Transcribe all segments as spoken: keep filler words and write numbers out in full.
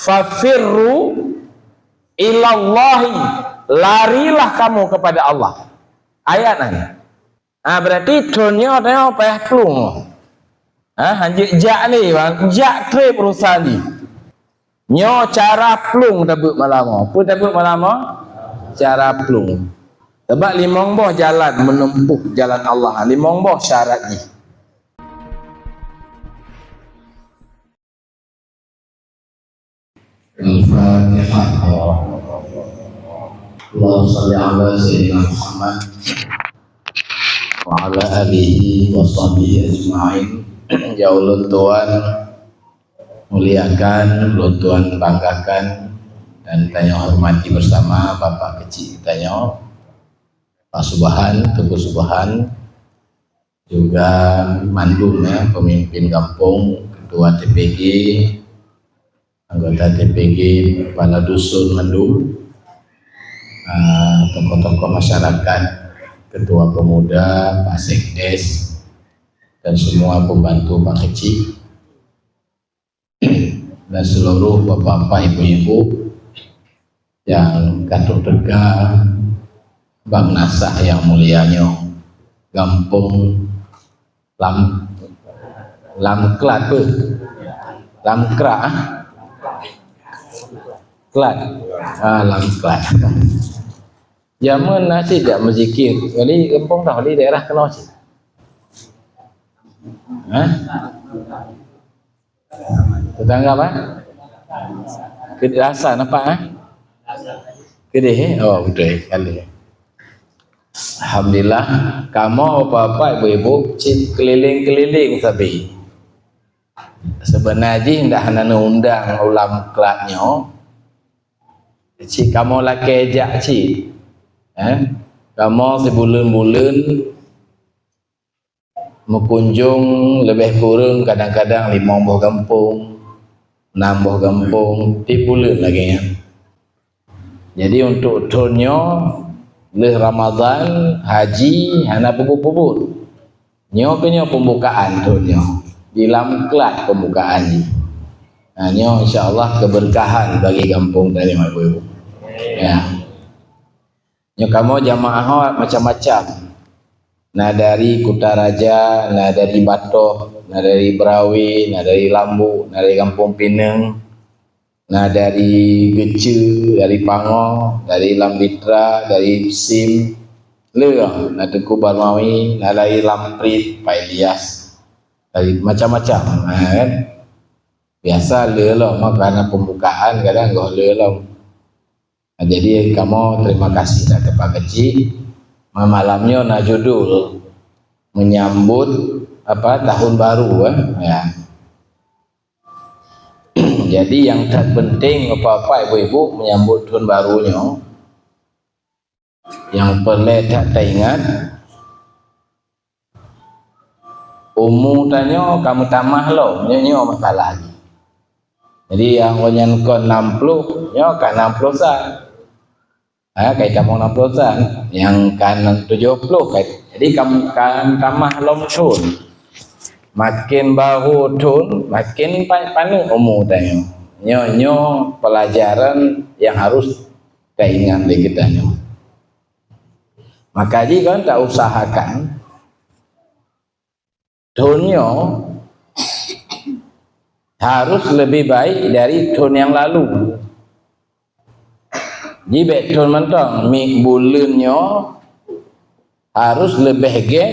"Fafirru ilallahi," larilah kamu kepada Allah. Ayat nyan. Ah, berarti thon nyoe tanyoe payah plueng. Ah, hanjeuet jak ni, bang. Jak treb urusan jih. Nyoe cara plueng tabeuet malam nyoe. Peue tabeuet malam nyoe? Cara plueng. Sabab limong boh jalan menempuh jalan Allah. Limong boh syarat jih. Al-Fatihah. Allahumma shalli ala Sayyidina Muhammad wa ala alihi wa sahbihi ajma'in. Ya ulôn tuan muliakan, ulôn tuan banggakan, dan tanyoe hormati bersama Bapak Keuchik tanyoe, Pak Subhan, Teungku Subhan, juga mandum, ya, pemimpin gampông, ketua T P G, anggota T P G, kepala dusun mandum, ah, tokoh-tokoh masyarakat, ketua pemuda, Pak Sekdes, dan semua pembantu Pak Keuchik, dan seluruh bapak-bapak, ibu-ibu yang ka trok teuka bak meunasah nyang mulia nyoe, gampông Lam, Lam Klat beuh. Lam Krak, ah? Klat. Ah, Lam Klat. Jameun na cit jak meuzikir. Jadi gampông dah di daerah keunoe cit. Hah? Tetangga apa? Keudeh rasa nampak, eh? Keudeh, eh? Oh, betul, eh? Kali, eh? Alhamdulillah, kamoe bapak-bapak, ibu-ibu, cit keliling-keliling sabe. Sebenar jih ndak hana neuundang u Lam Klat nyoe. Cit kamoe lakée jak cit. Eh? Kamoe sibuleuen-buleuen meukunjong leubeh kureueng kadang-kadang limong boh gampông, nam boh gampông, tiep buleuen lagée nyan. Jadi, untuk thon nyoe, lheueh Ramadhan, haji, hana peubuet-peubuet. Nyoe keuh nyoe pembukaan thon nyoe. Di Lam Klat pembukaan jih. Nah, nyoe insya Allah keberkahan bagi gampông tanyoe, ibu-ibu. Ya. Nyoe kamoe jamaah macam-macam. Na dari Kutaraja, na dari Batoh, na dari Beurawe, na dari Lambok, na dari Gampông Pineung, na dari Geuchee, dari Pango, dari Lambitra, dari Sim, le, na Teungku Barmawi, na dari Lamprit, Pak Ilyas. Dari macam-macam, ha, kan? Biasa le lom, karena pembukaan kadang goh le lom. Nah, jadi kamoe terima kasih that keu Pak Keuchik. Malam nyoe na judul menyambut apa, tahun baru, eh. Ya. Jadi nyang that penting, bapak-bapak, ibu-ibu, menyambut tahun baru nyoe, nyang peureulée that taingat, umu tanyoe ka meutamah lom, nyoe, nyoe masalah jih. Jadi, nyang nyan kon enam puluh, nyoe ka enam puluh sa. Ha, ka itamong enam puluh sa. Nyang ka tujoh puluh ka. Jadi, ka, ka tamah lom thon. Makin bahu thon, makin pa-, paneuk umu tanyoe. Nyoe, nyoe pelajaran nyang harus taingat lé geutanyoe. Maka jih kon tausahakan thon nyoe harus lebih baik dari thon nyang lalu. Jih bék thon mantong, mi buleuen nyoe harus leubeh gét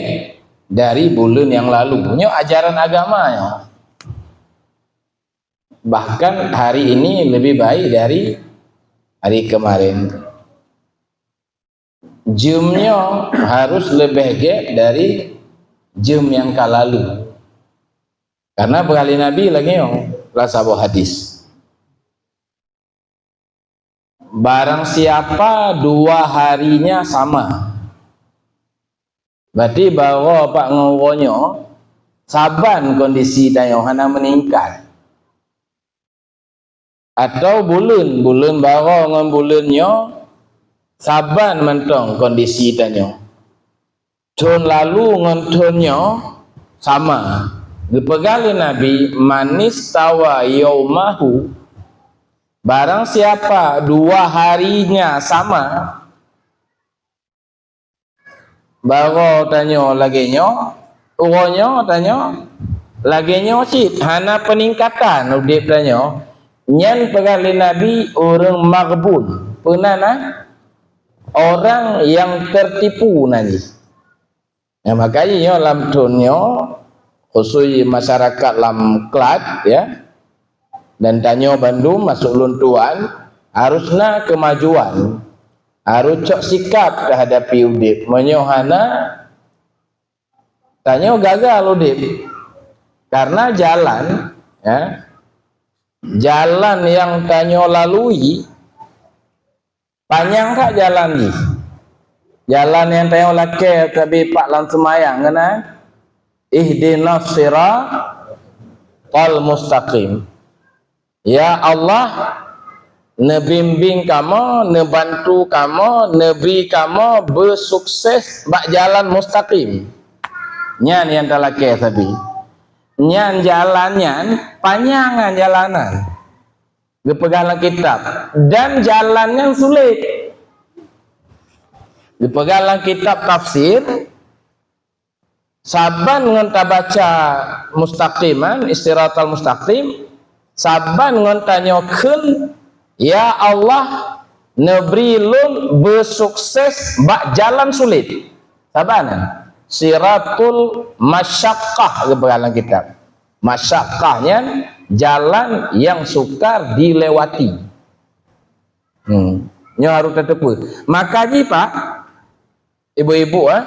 dari buleuen nyang lalu. Nyoe ajaran agama nyoe. Bahkan hari ini lebih baik dari hari kemarin. Jeuem nyoe harus leubeh gét dari jeuem nyang ka lalu. Karena peugah lé Nabi lagée nyoe lam saboh hadis, "Barang siapa dua harinya sama," berarti baroe pat ngon uroe nyoe saban kondisi tanyoe hana meuningkat. Atau buleuen, buleuen baroe ngon buleuen nyoe saban mantong kondisi tanyoe. Thon lalu ngon thon nyoe sama. Geupeugah lé Nabi, "Manistawa yaumahu Barang siapa dua harinya sama, baroe tanyoe lagée nyoe, uroe nyoe tanyoe lagée nyoe cit, hana peuningkatan udeb tanyoe, nyan peugah lé Nabi ureuëng maghbun, peue nan, orang yang tertipu nan jih. Nyang maka jih nyoe lam thon nyoe, khusus masyarakat lam Klat, ya, dan tanyoe bandum masuk lôn tuan, harus na kemajuan, harus cok sikap tahadapi udeb. Meunyoe hana, tanyoe gagal udeb. Karena jalan, ya, jalan yang tanyoe lalui, panyang that jalan jih. Jalan nyang tanyoe lakée tabi pat lam seumayang keunan, ihdinas siratal mustaqim. Ya Allah, neubimbing kamoe, neubantu kamoe, neubri kamoe beusukses bak jalan mustaqim. Nyan nyang talakée sabe. Nyan jalan nyan panyang nyan jalan nyan. Geupeugah lam kitab, dan jalan nyan sulet. Geupeugah lam kitab tafsir, saban ngon tabaca mustaqiman, siratal mustaqim, saban ngon tanyoe kheun, "Ya Allah, neubri lôn beusukses bak jalan sulet." Saban nyan, siratul masyaqqah geupeugah lam kitab. Masyaqqah nyan jalan yang sukar dilewati. Hmm. Nyoe harôh tateupeue. Maka jih, Pak, ibu-ibu, eh,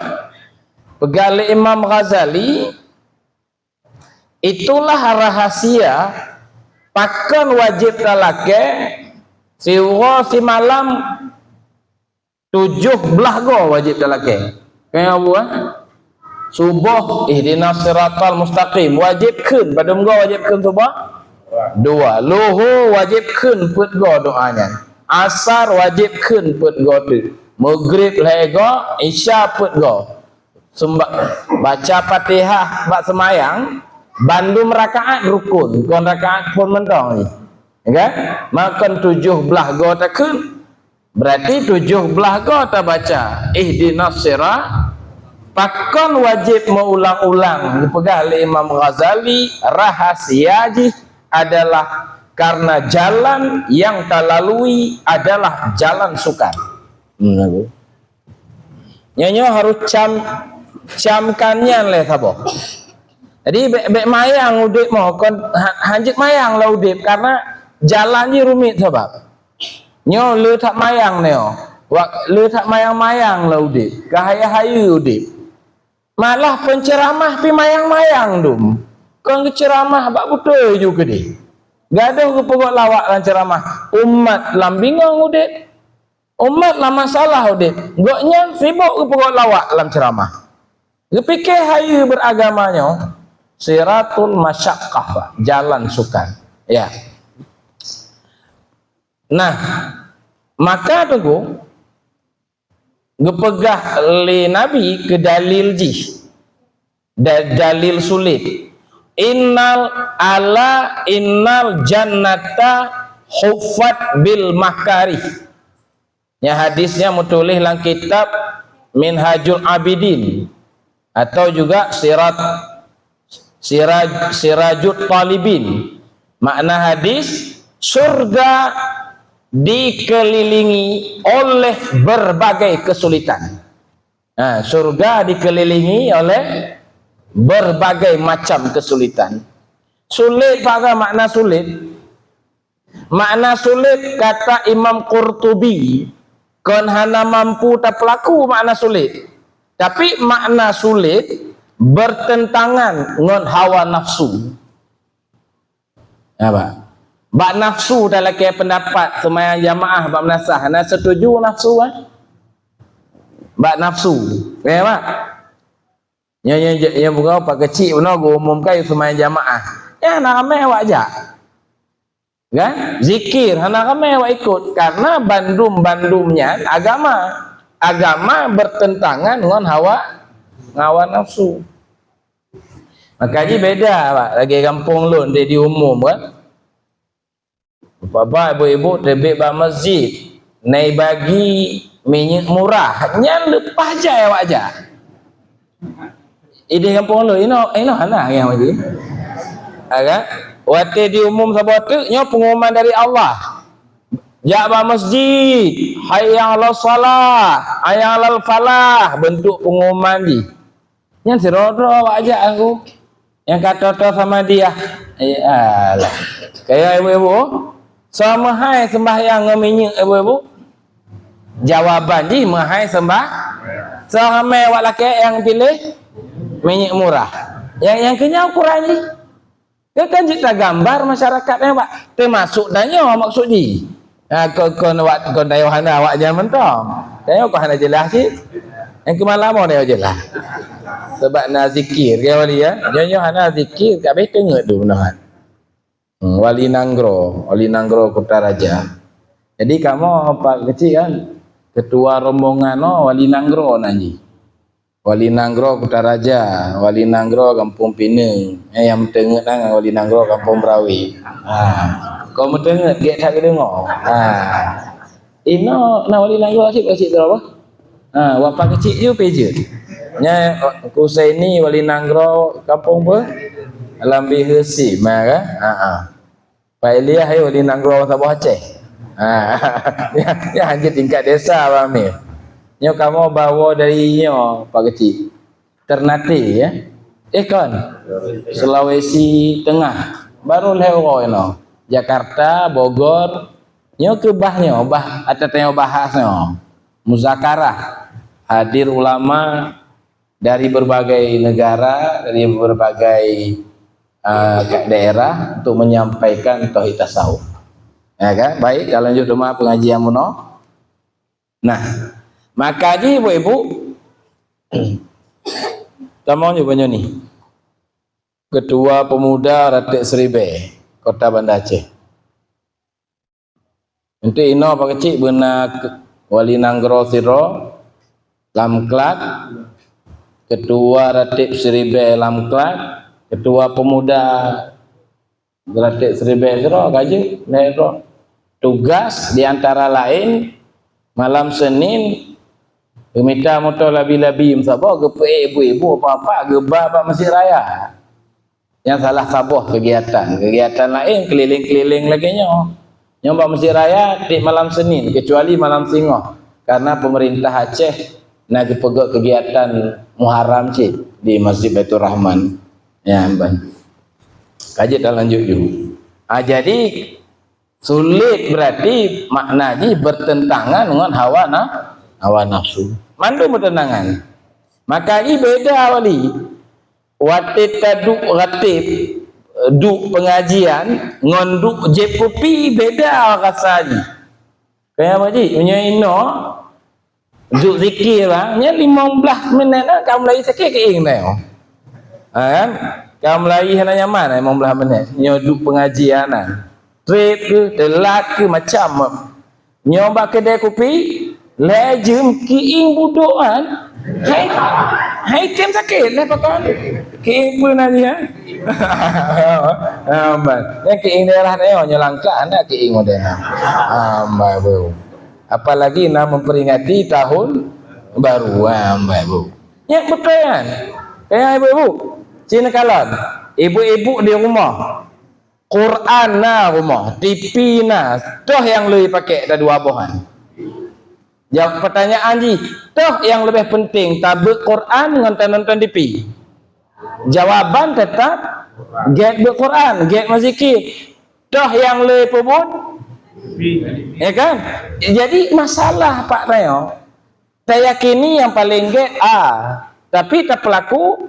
peugah lé Imam Ghazali, itulah rahasia pakon wajéb talakée siuroe simalam tujoh blaih goe wajéb talakée. Keu nyang buah, suboh, ihdinas siratal mustaqim, wajéb kheun, padum goe wajéb kheun suboh? Dua. Luho wajéb kheun peuet goe doa nyan. Asar wajéb kheun peuet goe teuk. Maghrib lhée goe, Isya peuet goe. Sumba-, baca Fatihah bak seumayang, bandum rakaat rukun, kon rakaat phon mantong jih. Ya kan? Makon tujoh blaih goe takheun. Berarti tujoh blaih goe tabaca, ihdinas sira-, pakon wajéb meuulang-ulang, geupeugah lé Imam Ghazali, rahasia jih adalah karena jalan yang talalui adalah jalan sukar. Hmm, lagu. Nyoe, nyoe harôh cam, camkan nyan lé saboh. Jadi, bék, bék mayang udeb mo, kon ha-, hanjeuet mayang lah udeb, karena jalan jih rumit sabab. Nyoe le that mayang nyoe. Wak, le that mayang-mayang lah udeb, keu hayeue-hayeue udeb. Malah penceramah pi mayang-mayang dum. Kon geuceramah bak beutôi ju keudeh. Gadoh geupeugot lawak lam ceramah. Umat lam bingong udeb. Umat lam masalah udeb. Gobnyan sibok geupeugot lawak lam ceramah. Geupike hayeue beragama nyoe siratul masyaqqah, jalan sukar. Ya. Nah, maka teungku, geupeugah lé Nabi keu dalil jih, da-, dalil sulet. Innal, ala innal jannata huffat bil makarih. Nya hadisnya meutuléh lam kitab Minhajul Abidin atau juga Sirat, Siraj, Sirajut Talibin. Makna hadis, surga dikelilingi oleh berbagai kesulitan. Ha, surga dikelilingi oleh berbagai macam kesulitan. Sulet, apa makna sulet? Makna sulet kata Imam Qurtubi, kon hana mampu tapeulaku makna sulet. Tapi makna sulet bertentangan ngon hawa nafsu. Apa? Bak nafsu talakée pendapat seumayang jamaah bak meunasah, hana setuju nafsu, eh? Bak nafsu. Ya, Pak? Nyoe, nyoe, nyoe bunoe pak keuchik bunoe geuumumkan seumayang jamaah. Ya, hana ramé awak jak. Kan? Zikir, hana ramé awak ikut. Karena bandum-bandum nyan agama. Agama bertentangan ngon hawa, hawa nafsu. Maka jih beda, Pak, lagée gampông lôn di, di umum, kan? Bapak ibu-ibu teubiet bak masjid, na jibagi minyeuk murah, nyan leupah jai awak jak. Ideh gampông lôn, inoe, inoe hana nyang lagèe. Ha kan? Watèe diumum saboh teuk, nyoe pengumuman dari Allah. Jak bak masjid, hayya 'alas shalah, hayya 'alal falah, beuntuk pengumuman jih. Nyan sidroe-droe awak jak aku. Nyang ka toe-toe sama dia. Eh, alah. Kaya ibu-ibu, soe meuhai sembahyang ngon minyeuk ibu-ibu? Jawaban jih meuhai sembah-, soe ramè awak lakèe nyang piléh minyeuk murah. Nyang, nyang keu nyan ukuran jih. Kan, kan jeuet tagambar masyarakat nyan, Pak. Teumasuk tanyoe maksud jih. Ha, kon, kon awak, kon tanyoe hana awak nyan mantong. Tanyoe kon hana jeulaih cit. Nyang keu malam tanyoe jeulaih. Sabab na zikir, kan, Wali, ya? Nyoe, nyoe hana zikir, ka abéh teungeut tu beuna. Hmm, Wali Nanggroe, Wali Nanggroe Kutaraja. Jadi kamoe Pak Keuchik kan, ketua rombongan nyoe Wali Nanggroe nan jih. Wali Nanggroe Kutaraja, Wali Nanggroe Gampông Pineung. Eh, nyang meuteungeut nyan Wali Nanggroe Gampông Beurawe. Ha. Kon meuteungeut, gèt that geudeungoe. Ha. Inoe na Wali Nanggroe cit, cit droe bah. Ha, Pak Keuchik ju pih jeuet. Nyan Husaini Wali Nanggroe Gampông Be-, Lam Biheusi, ma kan? Ha, ha. Pak Ilyas hai Wali Nanggroe saboh Aceh. Ha. Nyan, nyan hanya tingkat desa, Pak Amir. Nyoe kamoe bawoe dari nyoe, Pak Keuchik. Ternate, ya. Eh, kon. Sulawesi Tengah. Baru lhèe uroe inoe. Jakarta, Bogor. Nyoe keu bah nyoe, bah ata tanyoe bahas nyoe. Muzakarah. Hadir ulama dari berbagai negara, dari berbagai, ah, daerah untuk menyampaikan tauhid tasawuf. Ya kan? Baik, dah lanjut teuma pengajian bunoe. Nah, maka jih ibu-ibu, tamong ju banyoe ni. Ketua Pemuda Ratek Seribèe Kota Banda Aceh. Untuk inoe Pak Keuchik beuna ke-, Wali Nanggroe sidroe lam klat, Ketua Ratek Seribèe lam klat, Ketua Pemuda Ratek Seribèe sidroe, ka jeuet, lhèe droe. Tugas di antara laén, malam Senin, geumita moto labi-labi meusaboh, geupeuék ibu-ibu, bapak-bapak geuba bak Masjid Raya. Nyan salah saboh kegiatan. Kegiatan laén keliling-keliling lagèe nyoe. Nyoe bak Masjid Raya tiep malam Senin, kecuali malam singoh. Karena pemerintah Aceh na geupeugöt kegiatan Muharram cit di Masjid Baiturrahman. Ya, ban. Ka jeuet talanjut ju. Ah, jadi, sulet berarti makna jih bertentangan ngon hawa na-, hawa nafsu. Mandum bertentangan. Maka jih beda, Wali. Watèe taduek ratéb, duek pengajian, ngon duek jieb kupi, beda rasa jih. Kaya apa jih? Meunyoe inoe, duek zikir lah, nyan limong blaih minèt lah, ka mulai sakét keuieng nyoe. Ha, kan? Ka mulai hana nyaman limong blaih minèt. Nyoe duek pengajian lah. Trép keuh, teulat keuh, macam. Nyoe bak keudè kupi, lhèe jeuem keuieng budok nyan. Hai, hai tem sakét lé pakon. Keuieng peue na jih, ha? Aman. Nyan keuieng daerah nyoe, nyoe langkah na keuieng model nyan. Aman, bro. Apalagi na memperingati tahun baru, aman, bro. Nyan beutôi nyan. Ya, ibu-ibu. Sini kalon. Ibu-ibu di rumah. Quran na rumoh, T V na, toh nyang lé pakék ta dua boh nyan? Jawab pertanyaan jih, toh nyang leubeh penting, tabeuet Quran ngon tanonton T V? Jawaban teutap gèt beuet Quran, gèt meuzikir. Toh nyang lé peubuet? Ya kan? Jadi masalah Pak Tayo, tayakini nyang paleng gèt A, tapi tapeulaku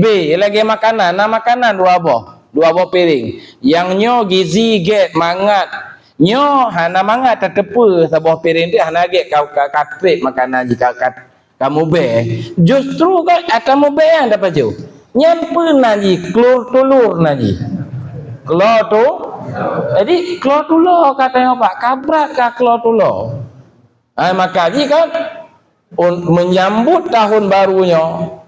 B. Lagèe makanan, na makanan dua boh, dua boh piring. Nyang nyoe gizi gèt, mangat. Nyoe hana mangat, tateupeue saboh piring teuh hana gèt, ka, ka, ka trép makanan jih, ka, ka, ka mubèh. Justru ka, ka mubèh nyang tapajoh. Nyan peue nan jih, klor tulor nan jih. Klor tu, jadi klor tulor ka tanyoe Pak, ka brat ka klor tulor. Hai, maka jih kan, un-, menyambut tahun baru nyoe,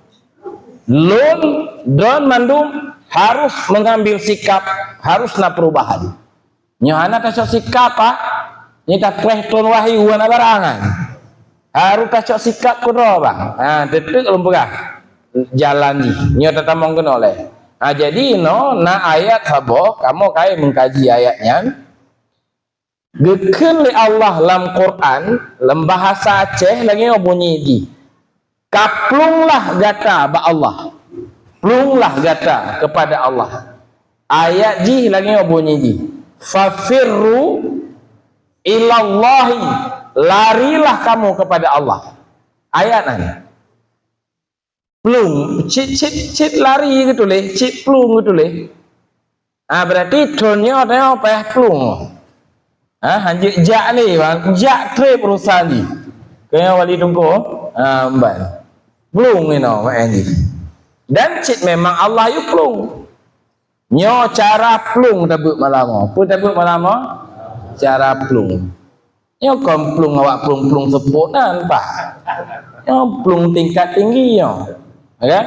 lôn, droen mandum harus mengambil sikap, harus na perubahan. Nyoe hana tacok sikap, Pak. Nyoe tapreh tron wahyu hana barang kan. Harus tacok sikap keudroe, bang. Ha, teuteuek lôn peugah jalan jih. Nyoe tatamong keunoe lé. Ha, jadi inoe na ayat saboh, kamoe kayém meukaji ayat nyan. Geukheun lé Allah lam Quran, lam bahasa Aceh lagée nyoe bunyi jih, "Ka pluenglah gata bak Allah." Pluenglah gata kepada Allah. Ayat jih lagée nyoe bunyi jih, "Fafirru ilallahi." Larilah kamu kepada Allah. Ayat nyan. Plueng, cit, cit, cit lari geutuléh, cit plueng geutuléh. Ah, berarti tron nyoe tanyoe payah plueng. Ah, hanjeuet jak lé, bang. Jak treb urusan jih. Keu nyoe wali teungku, ah, ban. Plueng inoe, mak jih. Dan cit memang Allah yue plueng. Nyoe cara plueng tabeuet malam nyoe. Peue tabeuet malam nyoe? Cara plueng. Nyoe kon plueng awak plueng-plueng seupôt nan, Pak. Nyoe plueng tingkat tinggi nyoe. Ya kan?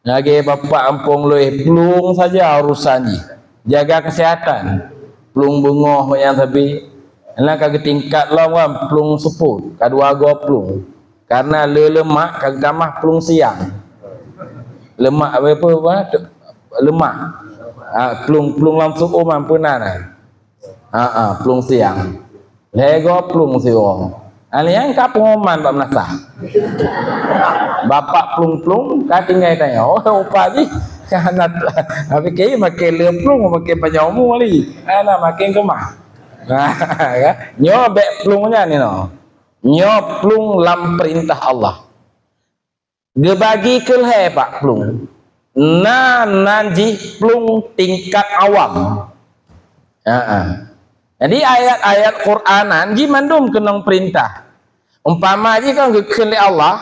Lagée bapak ampong lôn, plueng saja urusan jih. Jaga kesehatan. Plueng beungoh nyang sabe. Nah, ka geutingkat lom kan, plueng seupôt, ka dua goe plueng. Karena le lemak ka geutamah plueng siang. Lemak apa, apa, apa? Lemak. Ah, plueng, plueng lam su'um ampeuna na. Ha ah, plueng siang. Lhée goe plueng siwoe. Aleueng ka pengumuman bak meunasah. Bapak plueng-plueng ka tinggai tanyoe. Oh, upah jih. Ka hana, tapi kayém makin le plueng, makin panyang umu lé. Hana makin keumah. Nyoe bék plueng nyan inoe. Nyoe plueng lam peurintah Allah. Geubagi keu lhée bak plueng. Na nan jih plueng tingkat awam. Ha ah. Jadi ayat-ayat Quran nan jih mandum keunong peurintah. Umpama jih kan geukheun lé Allah,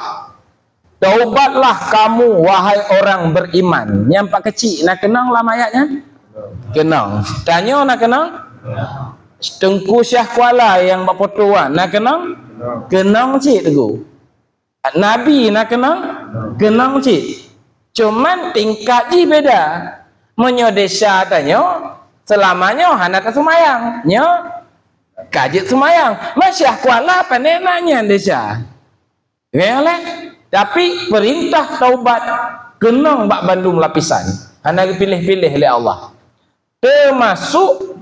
"Taubatlah kamu, wahai orang beriman." Nyang pak keuchik na keunong lam ayat nyan? Keunong. Tanyoe na keunong? Teungku Syah Kuala nyang bak poto wan na keunong? Keunong cit teungku. Nabi na keunong? Keunong cit. Cuman tingkat jih beda. Meunyoe desya tanyoe, seulama nyoe hana taseumayang. Nyoe ka jeuet seumayang. Masyah Kuala pane na nyan desya. Ngerti lé? Tapi peurintah taubat keunong bak bandum lapisan. Hana geupiléh-piléh lé Allah. Teumasuk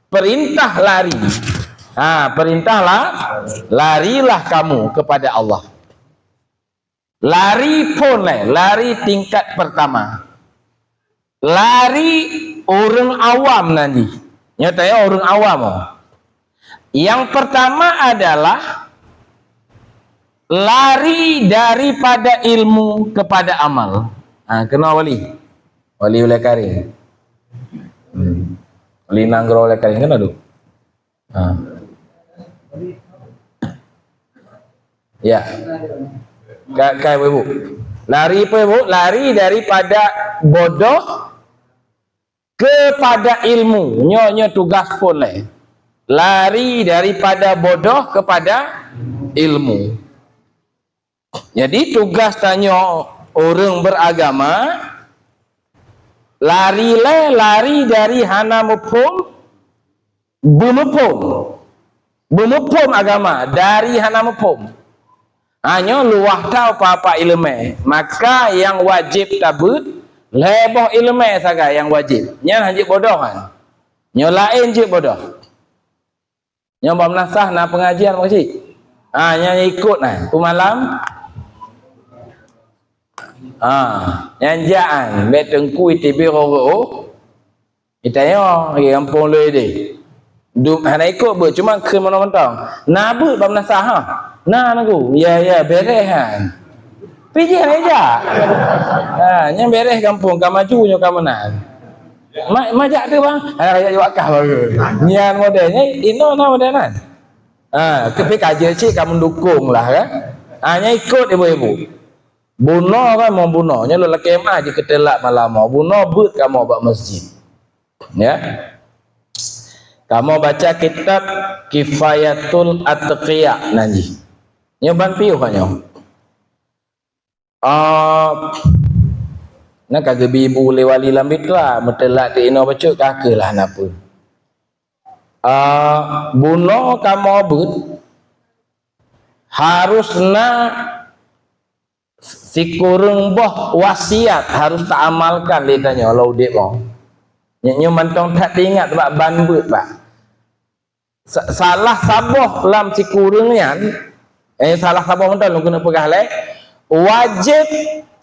peurintah lari. Ha, peurintah la-, larilah kamu kepada Allah. Lari phon lé, lari tingkat pertama. Lari ureuëng awam nan jih. Nyoe tanyoe ureuëng awam, oh. Yang pertama adalah lari daripada ilmu kepada amal. Ha, keunoe wali. Wali Ulèe Karéng. Hmm. Wali Nanggroe Ulèe Karéng keunoe duek. Ha. Ya. Ka, ka, Ibu. Lari apa, Ibu? Lari daripada bodoh kepada ilmu. Nyoe, nyoe tugas phon lé. Lari daripada bodoh kepada ilmu. Jadi, tugas tanyoe ureuëng beragama, lari lé, lari dari hana muphom, beumuphom. Beumuphom agama dari hana muphom. Ha, nyoe luwah that peue-peue iéleumé. Maka nyang wajéb tabeuet, lhée boh iéleumé sagai nyang wajéb. Nyan hana jeuet bodoh kan. Nyoe laén jeuet bodoh. Nyoe bak meunasah na pengajian, Mak Cik. Ha, nyan ikot na. Peue malam? Ha, nyan jak an. Bék teungku itibé roh-roh. Itanyong, di gampông lé deh. Dum, hana ikot beuet, cuma kheun mantong-mantong. Na beuet bak meunasah, ha? Na, Teungku. Ya, ya, beres, ha. Pih jih hana jak. Ha, nyan beres gampông, ka maju nyoe ka meunan. Ma, ma jak teuh, Bang? Ha, jak jawab kah baru. Nyan model nyan, inoe na model nyan. Ha, tapi ka jeuet cit ka meudukong lah, kan? Ha, nyan ikot ibu-ibu. Bunoe kan, mon bunoe. Nyoe lôn lakée meu'ah jikeuteulak malam nyoe. Bunoe beuet kamoe bak masjid. Ya. Kamoe baca kitab Kifayatul Atqiya nan jih. Nyoe ban piôh ka nyoe. Ah, na ka geubi bu lé wali lam bitra, meuteulak di inoe bacut ka keuh lah na peue. Ah, bunoe kamoe beuet harus na sikureueng boh wasiat harus taamalkan lé tanyoe lom udeb nyoe. Nyoe, nyoe mantong that teuingat bak ban beuet, Pak. Sa-, salah saboh lam sikureueng nyan, eh, salah saboh mantong lôn keuneuk peugah lé, wajéb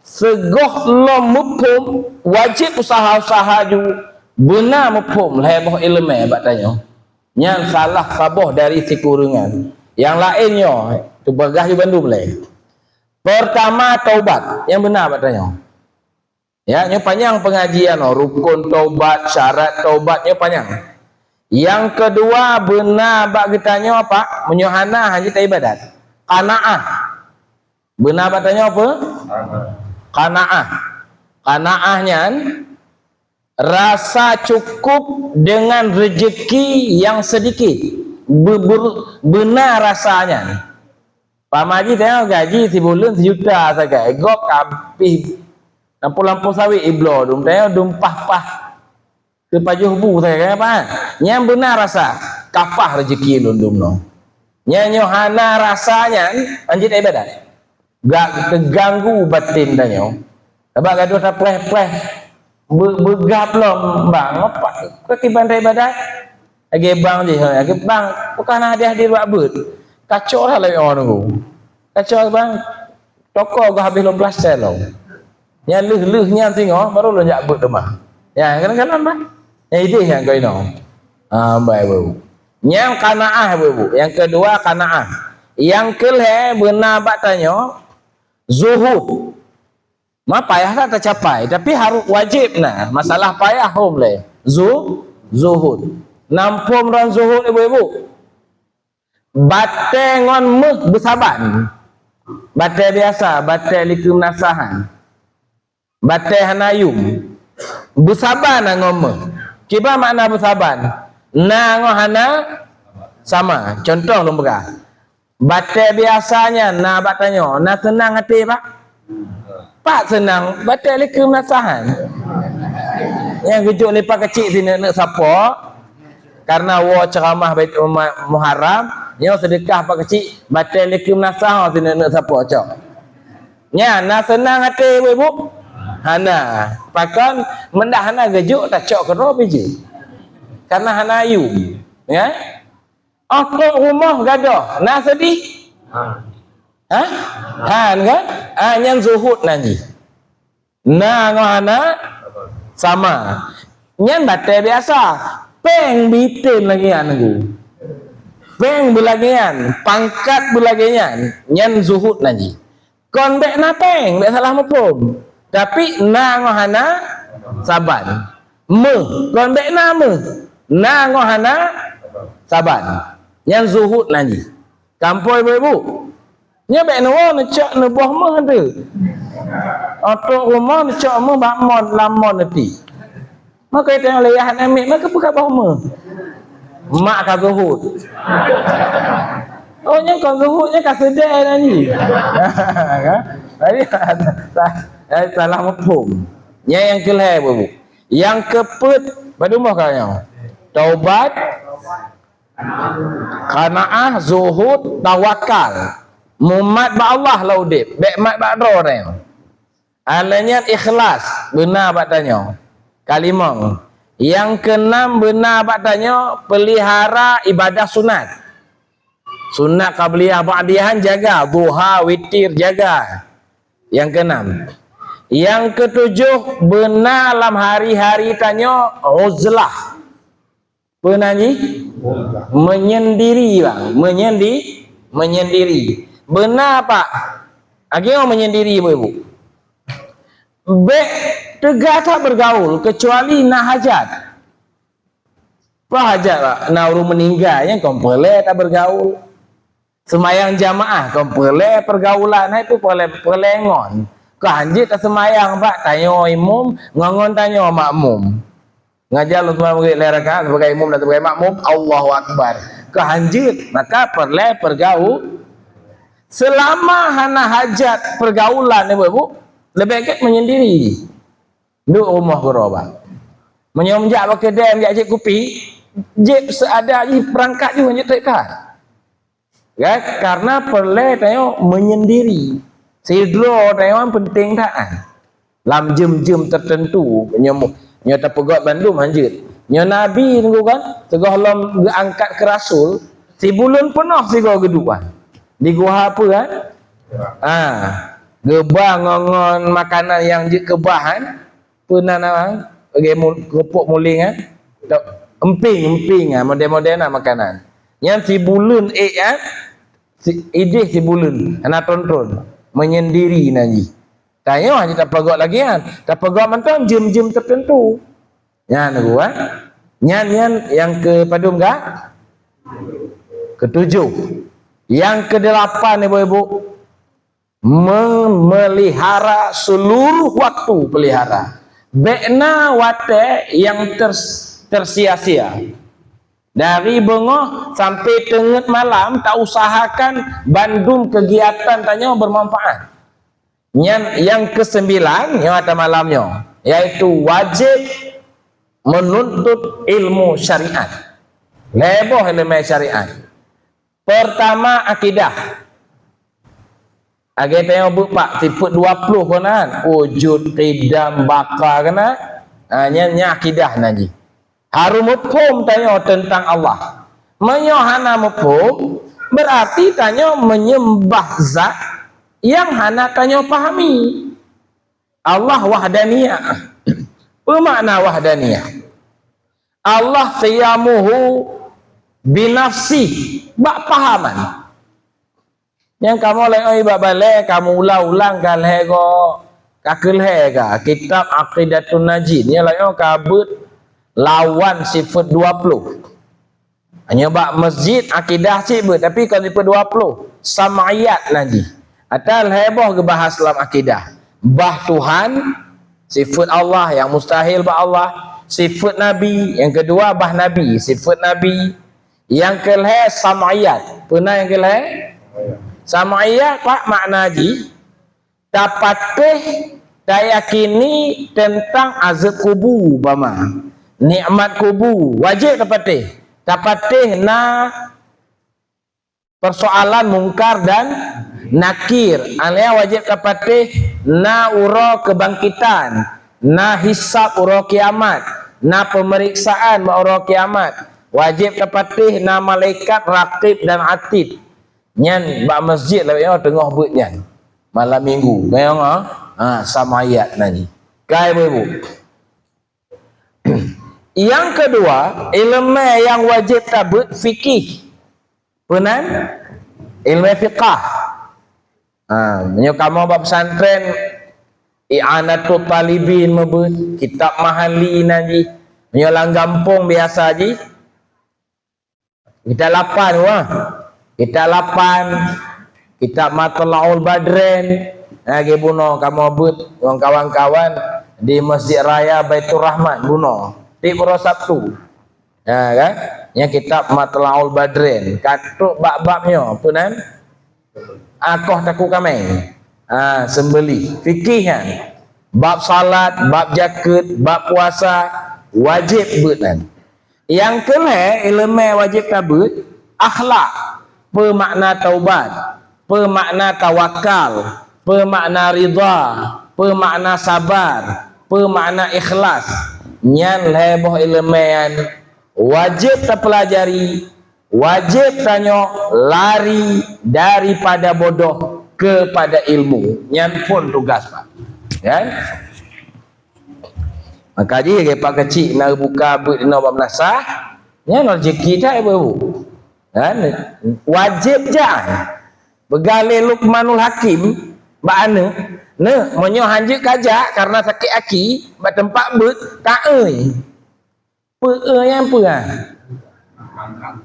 sigohlom muphom, wajéb useuha-useuha ju beuna muphom lhée boh iéleumé bak tanyoe. Nyan salah saboh dari sikureueng nyan. Nyang laén nyoe, teupeugah ju bandum lé. Peurtama, taubat nyang beuna bak tanyoe. Ya, nyoe panyang pengajian, oh, rukun taubat, syarat taubat, nyoe panyang. Nyang keudua, beuna bak geutanyoe apa? Meunyoe hana, hana taibadat. Qanaah. Beuna bak tanyoe apa? Qanaah. Qanaah nyan rasa cukup dengan rezeki yang sedikit. Be-, be-, beuna rasa nyan. Pamaji tengok gaji sibuleuen sejuta sagai, gob ka habéh lampôh-lampôh sawét ibloe dum, tengok dum pah-pah keu pajoh bu sagai, kenapa? Nyan beuna rasa, kapah rezeki lôn dum nyoe. Nyan nyoe hana rasa nyan, hanjeuet ibadat. Gak teuganggu batin tanyoe. Sabab gadoh tapreh-preh, be-, beugab lom, bang, apa keu kiban ibadat? Lagèe bang jih, lagèe bang, bukan hadiah di bak beuet. Kacok lah lagèe orang nunggu. Kacok bang, toko geuh habéh lom plastik lom. Nyan lheueh-lheueh nyan singoh, baru lom jak beuet teuma. Ya, kadang-kadang bah. Nyan idéh nyang kau inong. Ah, baik, Bu. Nyang qanaah, Bu. Yang kedua, qanaah. Yang keulhèe, beuna bak tanyoe, zuhud. Ma payah ka tacapai, tapi harus wajéb na. Masalah payah hom lé. Zu-, zuhud. Nampôm ran zuhud, ibu-ibu. Batèe ngon méuh beusaban. Batèe biasa, batèe likeu meunasahan. Batèe hana yum. Beusaban na ngon méuh. Kiban makna beusaban? Na ngon hana sama. Contoh lôn peugah. Batèe biasa nyan na bak tanyoe, na seunang até, Pak? Pat seunang, batèe likeu meunasahan. Nyang geujok lé Pak Keuchik sineuk-neuk sapo, karena woe ceuramah Baitul Ma-, Muharram, nyoe seudeukah Pak Keuchik, batèe likeu meunasahan sineuk-neuk sapo cok. Nyan, na seunang até, ibu-ibu? Hana. Pakon, meudah hana geujok, tacok keudroe bijéh. Karena hana yum, ya. Óh trok rumoh gadoh, na seudeh? Hah? Han kan? Ah, nyan zuhud nan jih. Na ngon hana sama. Nyan batèe biasa. Péng beuitem lagèe nyan, Teungku. Péng beulagèe nyan, pangkat beulagèe nyan, nyan zuhud nan jih. Kon bèk na péng, bèk salah muphom. Tapi na ngon hana saban. Méuh, kon bèk na méuh. Na ngon hana saban. Nyan zuhud nan jih. Kampoi ibu-ibu. Nyoe bèk neuwoe neucok neuboh méuh tu. Óh trok rumoh neucok méuh bak mon, lam mon neuti. Maka itu nyang lé yah aneuk miet, maka peugah boh méuh. Mak ka zuhud. Oh, nyan kon zuhud, nyan ka seudeh nan jih. Kan? Jadi, sa-, salah muphom. Nyan nyang keulhèe, Bu. Nyang keupeuet, padum boh ka nyoe? Taubat, qanaah, zuhud, tawakal. Mumat bak Allah lom udeb, bèk mat bak droe. Alèh nyan ikhlas, beuna bak tanyoe. Kalimong. Nyang keunam beuna bak tanyoe, peulihara ibadah sunat. Sunat qabliyah ba'diyah jaga, duha, witir jaga. Nyang keunam. Nyang keutujoh beuna lam hari-hari tanyoe uzlah. Peue nan jih? Menyendiri, bang. Menyendi-, menyendiri. Beuna, Pak. Agieng menyendiri, ibu-ibu. Bèk teuga that bergaul, kecuali na hajat. Peue hajat, Pak? Na ureueng meuninggai, nyan kon peureulèe that bergaul. Seumayang jamaah kon peureulèe pergaulan, hai peue peureulèe, peureulèe ngon. Kon hanjeuet taseumayang, Pak, tanyoe imum, ngon-ngon tanyoe makmum. Ngajar lôn teuma murit lhèe rakaat sebagai imum dan sebagai makmum, Allahu Akbar. Kon hanjeuet, maka peureulèe pergau-, seulama hana hajat pergaulan, ibu-ibu, leubeh gèt menyendiri. Duek rumoh keudroe, Pak. Meunyoe meujak bak keudè, meujak cit kupi, jép seuada jih, peurangkat jih hanjeuet trép that. Kan? Karena peureulée tanyoe menyendiri. Sidroe tanyoe penting that. Lam jeuem-jeuem tertentu, nyoe mu-, nyoe tapeugét bandum hanjeuet. Nyoe Nabi nunggu kan, sigohlom geuangkat keu rasul, sibuleuen peunoh sigoe geuduek. Di guha peue kan? Ah, geuba ngon, ngon makanan nyang jeuet keubah kan? Peue nan, ah, lagée mu-, keurupuk muling kan? Tok, emping, emping, ah, model-model na makanan. Nyan sibuleuen ék kan? Si, idéh sibuleuen, hana tron-tron. Menyendiri nan jih. Tanyoe hana tapeugét lagée nyan, tapeugét mantong jeuem-jeuem tertentu. Nyan geuh, eh. Nyan, nyan nyang keu padum ga? Ketujoh. Nyang keudelapan, ibu-ibu, memelihara seluruh waktu pelihara. Bék na watée nyang ters-, tersia-sia. Dari beungoh sampai teungeut malam, tausahakan bandum kegiatan tanyoe bermanfaat. Nyan nyang kesembilan, nyoe ata malam nyoe, yaitu wajéb menuntut ilmu syariat. Lhée boh ileumé syariat. Pertama, akidah. Lagée tanyoe beuet pak, sifeuet dua ploh keunan, wujud, qidam, baqa keunan. Ha, nyan, nyan akidah nan jih. Harôh muphom tanyoe teuntang Allah. Meunyoe hana muphom, beurarti tanyoe menyeumbah zat nyang hana tanyoe pahami. Allah wahdaniyah. Peue makna wahdaniyah? Allah qiyamuhu binafsih, bak pahaman. Nyang kamoe laén bak balée, kamoe ulang-ulang ka lhée goe, ka keu lhée ka kitab Aqidatun Najid. Nyang laén ka beuet lawan sifeuet dua ploh. Hanya bak masjid akidah cit beuet, tapi kon sifeuet dua ploh. Sam'iyat nan jih. Ata lhée boh geubahas lam akidah. Bah Tuhan, sifeuet Allah nyang mustahil bak Allah, sifeuet Nabi, nyang keudua bah Nabi, sifeuet Nabi. Nyang keulhée sam'iyat. Peue nan nyang keulhée? Sam'iyat, pak, makna jih tapatéh, tayakini teuntang azeueb kubu, bama. Nikmat kubu, wajéb tapatéh. Tapatéh na persoalan Mungkar dan Nakir. Alheuh wajéb tapatéh na uroe keubangkitan, na hisab uroe kiamat, na peumeriksaan bak uroe kiamat. Wajéb tapatéh na malaikat Rakib dan Atid. Nyan bak masjid lawét nyoe teungoh beuet nyan. Malam minggu. Nyoe, ha, sam'iyat nan jih. Ka, ibu-ibu. Nyang keudua, ileumé nyang wajéb tabeuet fikih. Peue nan? Ileumé fiqah. Ha, meunyoe kamoe bak pesantren, I'anatut Talibin meubeuet, kitab Mahalli nan jih. Meunyoe lam gampông biasa jih, kitab lapan wah. Kitab lapan, kitab Matla'ul Badrain. Lagée bunoe kamoe beuet ngon kawan-kawan di Masjid Raya Baiturrahman bunoe. Tiep uroe Sabtu. Ha, kan? Nyang kitab Matla'ul Badrain. Ka trok bab-bab nyoe, peue nan? Akoh takue kaméng. Ha, seumbeuléh. Fikih nyan. Bab salat, bab jakeuet, bab puasa, wajéb beuet nan. Nyang keulhée ileumé wajéb tabeuet, akhlak. Peue makna taubat? Peue makna tawakal? Peue makna ridha? Peue makna sabar? Peue makna ikhlas? Nyan lhée boh ileumé nyan wajéb tapeulajari, wajéb tanyoe lari daripada bodoh kepada ilmu. Nyan phon tugaih, Pak. Kan? Maka jih lagée Pak Keuchik na buka beuet inoe bak meunasah, nyan rezeki that, ibu-ibu. Kan? Wajéb jak. Peugah lé Luqmanul Hakim bak aneuëk, "Neuk, meunyoe hanjeuet kajak karena sakét aki bak teumpat beuet, ka-eu." Peu-eu nyang peue?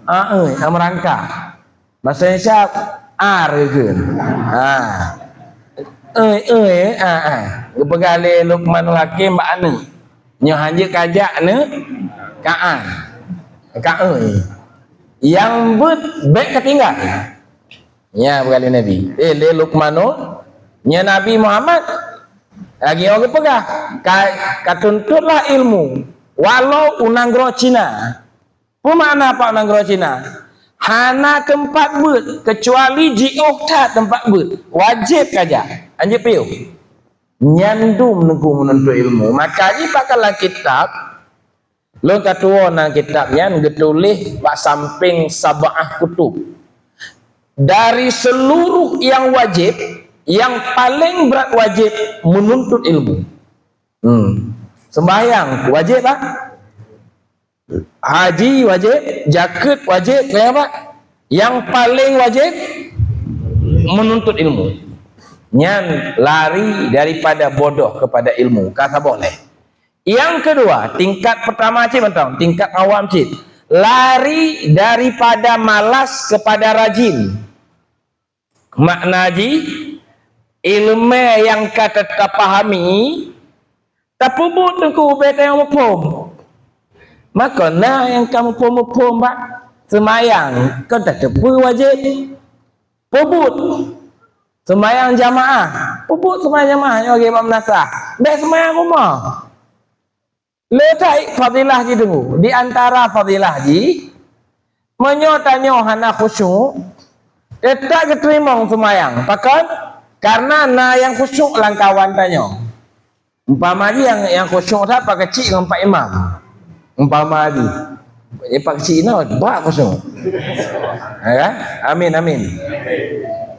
Ah, eu, ah, meurangkak. Basa Indonesia, ar kheun. Ha. Eu, eu, ah, ah. Geupeugah lé Luqmanul Hakim bak aneuëk, "Nyoe hanjeuet kajak, neuk, ka-, ah, ka-, eu. Nyang beuet bék katinggai." Nya, peugah lé Nabi. Eh, lé Luqmanul, nya Nabi Muhammad, lagée nyoe geupeugah, ka, ka tuntutlah ilmu, walau u nanggroe Cina. Peue makna bak nanggroe Cina? Hana teumpat beuet, keucuali jiôh that teumpat beuet. Wajéb ka jak. Hanjeuet piôh. Nyan dum Teungku meununtut ilmu. Maka jih bak lam kitab, lôn ka tuwoe nan kitab nyan geutuléh bak sampéng sab'ah kutub. Dari seluruh yang wajib, yang paling berat wajib menuntut ilmu. Hmm. Sembahyang wajib, ah? Haji wajib, jakeuet wajib, nyan apa? Yang paling wajib, menuntut ilmu. Nyan lari daripada bodoh kepada ilmu. Ka saboh lé. Yang kedua, tingkat pertama cit mantong, tingkat awam cit. Lari daripada malas kepada rajin. Makna jih, ileumé nyang ka ta-, tapahami, tapeubuet Teungku ubé tanyoe muphom. Maka na nyang ka muphom-muphom bak seumayang, kon tateupeue wajéb. Peubuet seumayang jamaah, peubuet seumayang jamaah nyoe lagèe bak meunasah. Bèk seumayang rumoh. Le that fadilah jih Teungku. Di antara fadilah jih, meunyoe tanyoe hana khusyuk, teutap geuteurimong seumayang. Pakon? Karena na nyang khusyuk lam kawan tanyoe. Umpama jih nyang, nyang khusyuk that Pak Keuchik ngon Pak Imam. Umpama jih. Eh, Pak Keuchik inoe, bah khusyuk. Ya kan? Amin, amin.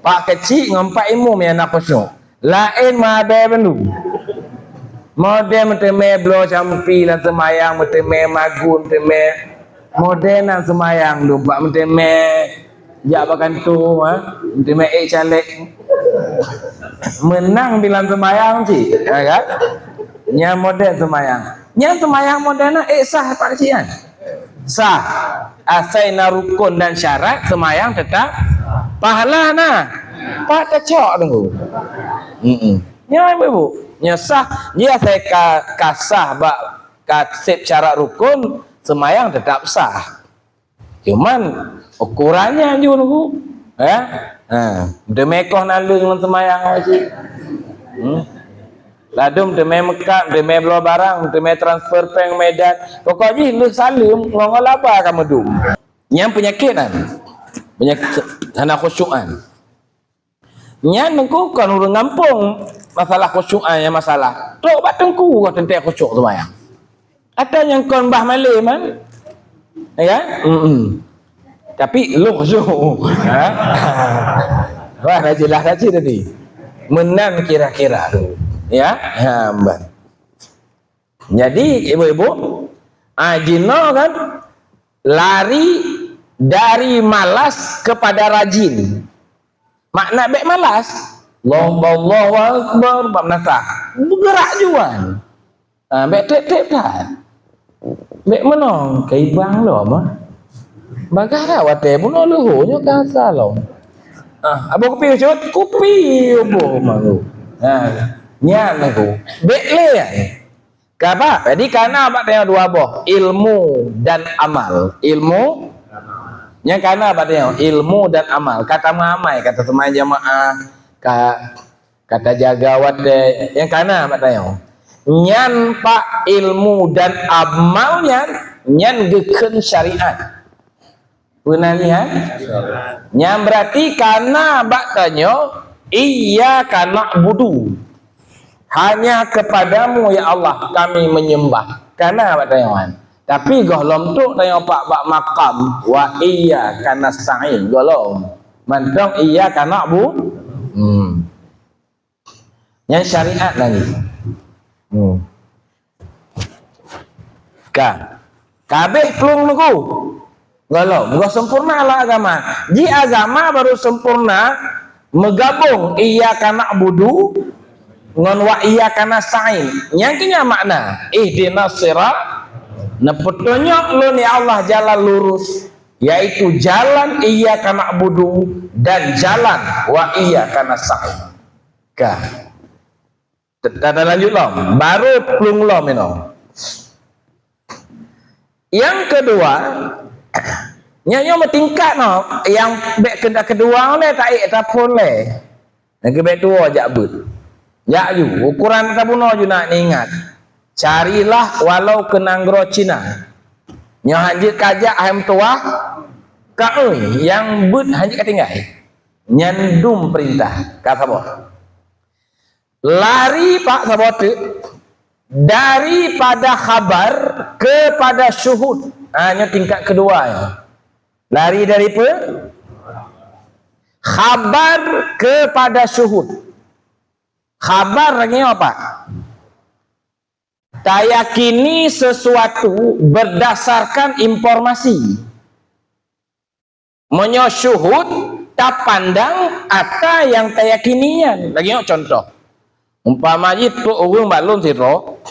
Pak Keuchik ngon Pak Imum nyang na khusyuk. Laén meuadai bandum. Model meuteumé bloe campi lam seumayang, meuteumé magun, meuteumé model nan seumayang dum bak meuteumé jak bak kantô, ha? Meuteumé ék caleg. Meunang bilang seumayang cit, ya kan? Nyan model seumayang. Nyan seumayang model na ék sah Pak Cik kan? Sah. Asai na rukon dan syarat, seumayang teutap pahala na. Pat tacok Teungku. Mm-mm. Nyan ibu-ibu, nyan sah. Jih asai ka, ka sah bak, ka sép syarat rukon, seumayang teutap sah. Cuman ukurannya ju Teungku. Ya? Ha, meuteumé koh naleueng lam seumayang awak cit. Hmm. Ladôm meuteumé meukat, meuteumé bloe barang, meuteumé transfer péng Medan. Pokok jih lheueh saleuem ngon laba ka meudum. Nyan peunyakét nyan. Peunyakét hana khusyuk nyan. Nyan Teungku kon ureueng gampông masalah khusyuk nyan masalah. Trok bak Teungku teuntèe khusyuk seumayang. Ata nyang kon bah malém kan? Ya? Mm-mm. Tapi lôn khusyuk. Ha? Wah, dah jelas dah cit tadi. Meunan kira-kira tu. Ya? Ha, ban. Jadi, ibu-ibu, ah, jinoe kan lari dari malas kepada rajin. Makna bèk malas. Allahu, Allahu Akbar, bak meunasah. Beugerak juan. Ha, bèk trép-trép that. Bèk meunong, ka ibang lom, ah. Bagaih dah watèe bunoe leuhô nyoe ka asa lom. Ah, abah kupi cut, kupi ubôh malu. Ha, nyan aku. Bèk lé ai. Ka ba? Jadi kana bak tanyoe dua boh, ilmu dan amal. Ilmu nyang kana bak tanyoe, ilmu dan amal. Ka tameuamai, ka taseumayang jamaah, ka, ka tajaga watèe, nyang kana bak tanyoe. Nyan bak ilmu dan amal nyan, nyan geukheun syariat. Peue nan nyan? Nyan beurati kana bak tanyoe, "Iyyaka na'budu." Hanya kepadamu, ya Allah, kami menyembah. Kana bak tanyoe nyan. Tapi gohlom trok tanyoe bak, bak makam, "Wa iyyaka nasta'in." Gohlom. Mantong "Iyyaka na'bu-," hmm. Nyan syariat lagi. Hmm. Ka. Ka habéh plueng Teungku. Gohlom, goh sempurna lah agama. Jih agama baru sempurna meugabong iyyaka na'budu ngon wa iyyaka nasta'in. Nyang keu nyan makna, ihdinas sirat, neupeutunyok lôn ya Allah jalan lurus, yaitu jalan iyyaka na'budu dan jalan wa iyyaka nasta'in. Ka. Ta-, ta-, talanjut lom. Baru plueng lom inoe. Nyang keudua, nyan nyoe meutingkat noh. Nyang bèk keu-, keudua lé, taék taphon lé. Nyang keubèk tuwoe jak beuet. Jak ju. Ukoran tabunoe ju nak ingat. Carilah walau keu nanggroe Cina. Nyoe hanjeuet kajak hai meutuwah, ka-eu nyang beuet hanjeuet katinggai. Nyan dum peurintah, ka saboh. Lari pak saboh teuk daripada khabar kepada syuhud. Ha, nyoe tingkat keudua nyoe. Lari dari pe-, khabar kepada syuhud. Khabar nyoe apa? Tayakini sesuatu berdasarkan informasi. Meunyoe syuhud, tapandang ata nyang tayakini nyan. Lagèe nyoe contoh. Umpama jih trok ureueng bak lôn sidroe,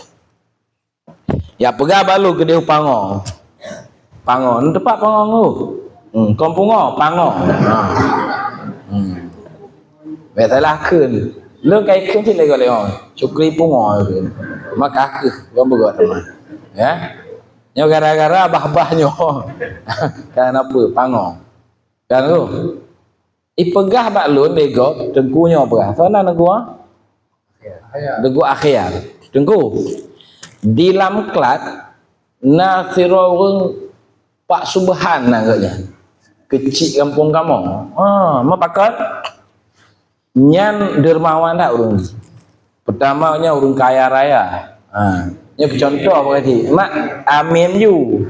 ya peugah bak lôn keudeh pangoe. Pangoe, na teumpat pangoe nyoe? Hmm, kon pungoe, pangoe. Ha. Hmm. Biasalah kheun. Lôn ka ikheun cit lé goh lé nyoe. Syukri pungoe kheun. Maka kheueh, kon beugöt teuma. Ya. Nyoe gara-gara bah-bah nyoe. Kan apa? Pangoe. Kan tu? Ipeugah bak lôn lé gob, Teungku nyoe peugah. Soe nan Teungku, ah? Teungku Akhyar. Teungku, di Lamklat na sidroe ureueng Pak Subhan nan geuh nyan. Keuchik gampông kamoe. Ha, meupakon? Nyan dermawan that ureueng. Peutama nyan ureueng kaya raya. Ha, nyoe peucontoh bak cit. Mak, amin ju.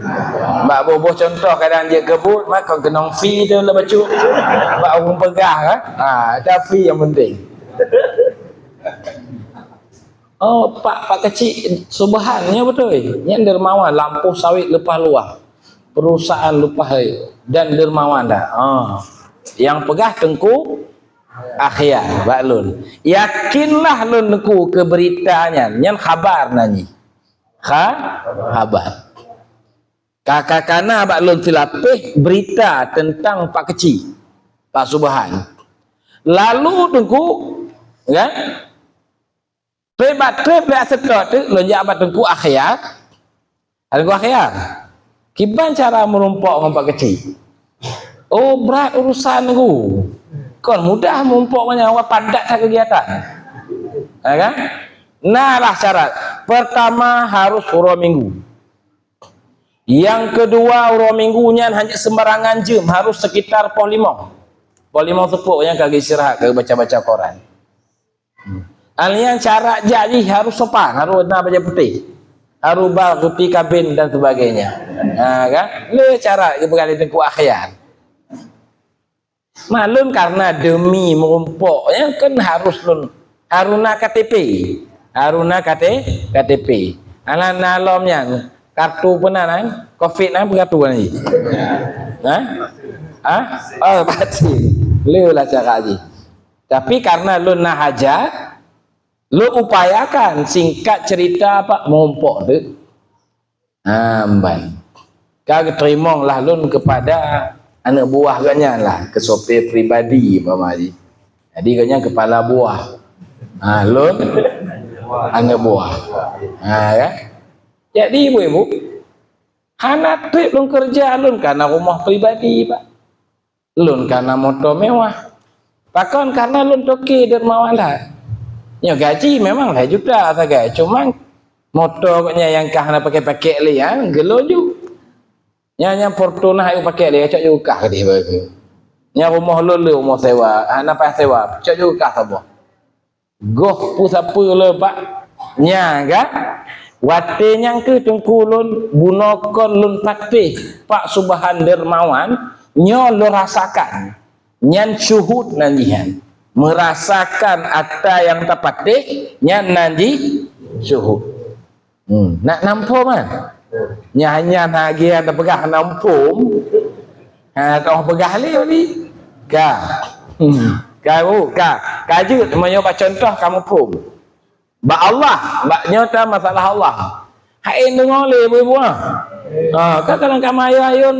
Bak boh-boh contoh kadang jeuet keu buet, mak kon keunong fee tu lé bacut. Bak ureueng peugah kan? Ha, ada fee nyang penting. Oh, Pak, Pak Keuchik Subhan, nyoe beutôi. Nyan dermawan, lampôh sawét leupah luwah. Perusahaan leupah hai dan dermawan dah. Ha. Nyang peugah Teungku Akhyar bak lôn. Yakinlah lôn Teungku keu beurita nyan. Nyan khabar nan jih. Kha-, khabar. Ka, ka, ka na bak lôn silapéh beurita teuntang Pak Keuchik, Pak Subhan. Lalu Teungku, kan? Trép bak trép lé seutôt teuk lôn jak bak Teungku Akhyar. Teungku Akhyar, kiban cara meurumpok ngon Pak Keuchik? Oh, brat urusan Teungku. Kon mudah meurumpok ngon nyan, awak padat that keugiatan. Ya kan? Na lah syarat. Pertama harus uroe Minggu. Nyang keudua, uroe Minggu nyan hana sembarangan jeuem, harus sekitar poh limong. Poh limong seupôt nyan ka geuistirahat, ka geubaca-baca Quran. Alèh nyan syarat jak jih harus sopan, harus na bajèe putéh, harus ba ruti kabin dan sebagainya. Ha, kan? Lé syarat geupeugah lé Teungku Akhyar. Mak lôn karena demi meurumpok, nyan kan harus lôn, harus na K T P. Harus na K T, K T P. Alah na lom nyan, kartu peue nan, covid nan, peue kartu nan jih? Ha? Ha? Oh, vaksin. Lé lah cara jih. Tapi karena lôn na hajat, lôn upayakan, singkat cerita, Pak, meurumpok teuk. Ha, meunan. Ka geuteurimong lah lôn keupada aneuk buah geuh nyan lah, keu sopir pribadi umpama jih. Jadi geuh nyan keupala buah. Ha, lôn aneuk buah. Ha, kan? Jadi ibu-ibu, hana trép lôn keureuja lôn ka na rumoh pribadi, Pak. Lôn ka na moto mewah. Pakon? Karena lôn toke dermawan that. Nyoe gaji memang lhèe juta sagai, cuma moto gobnyan nyang ka hana pakèk-pakèk lé nyan geulôn ju. Nyan, nyan Fortuner ayue pakèk lé, cok ju kah keudéh bagoe. Nyan rumoh lôn lé rumoh sewa, hana payah sewa, cok ju kah saboh. Goh peue sapeue lôn, Pak? Nyan kan? Watèe nyan keuh Teungku lôn bunoe kon lôn patéh Pak Subhan dermawan, nyoe lôn rasakan. Nyan syuhud nan jih nyan. Meurasakan atra nyang tapatéh, nyan nan jih syuhud. Hmm, nak na muphom kan? Nyan, nyan hana lagèe nyang tapeugah na muphom. Ha, ka peugah lé tadi. Ka. Hmm, ka, oh, ka. Ka jeuet, meunyoe bak contoh ka muphom. Bak Allah, bak nyoe ta masalah Allah. Hai deungoe lé ibu-ibu ah. Ha, ka kadang ka mayuem-ayuem.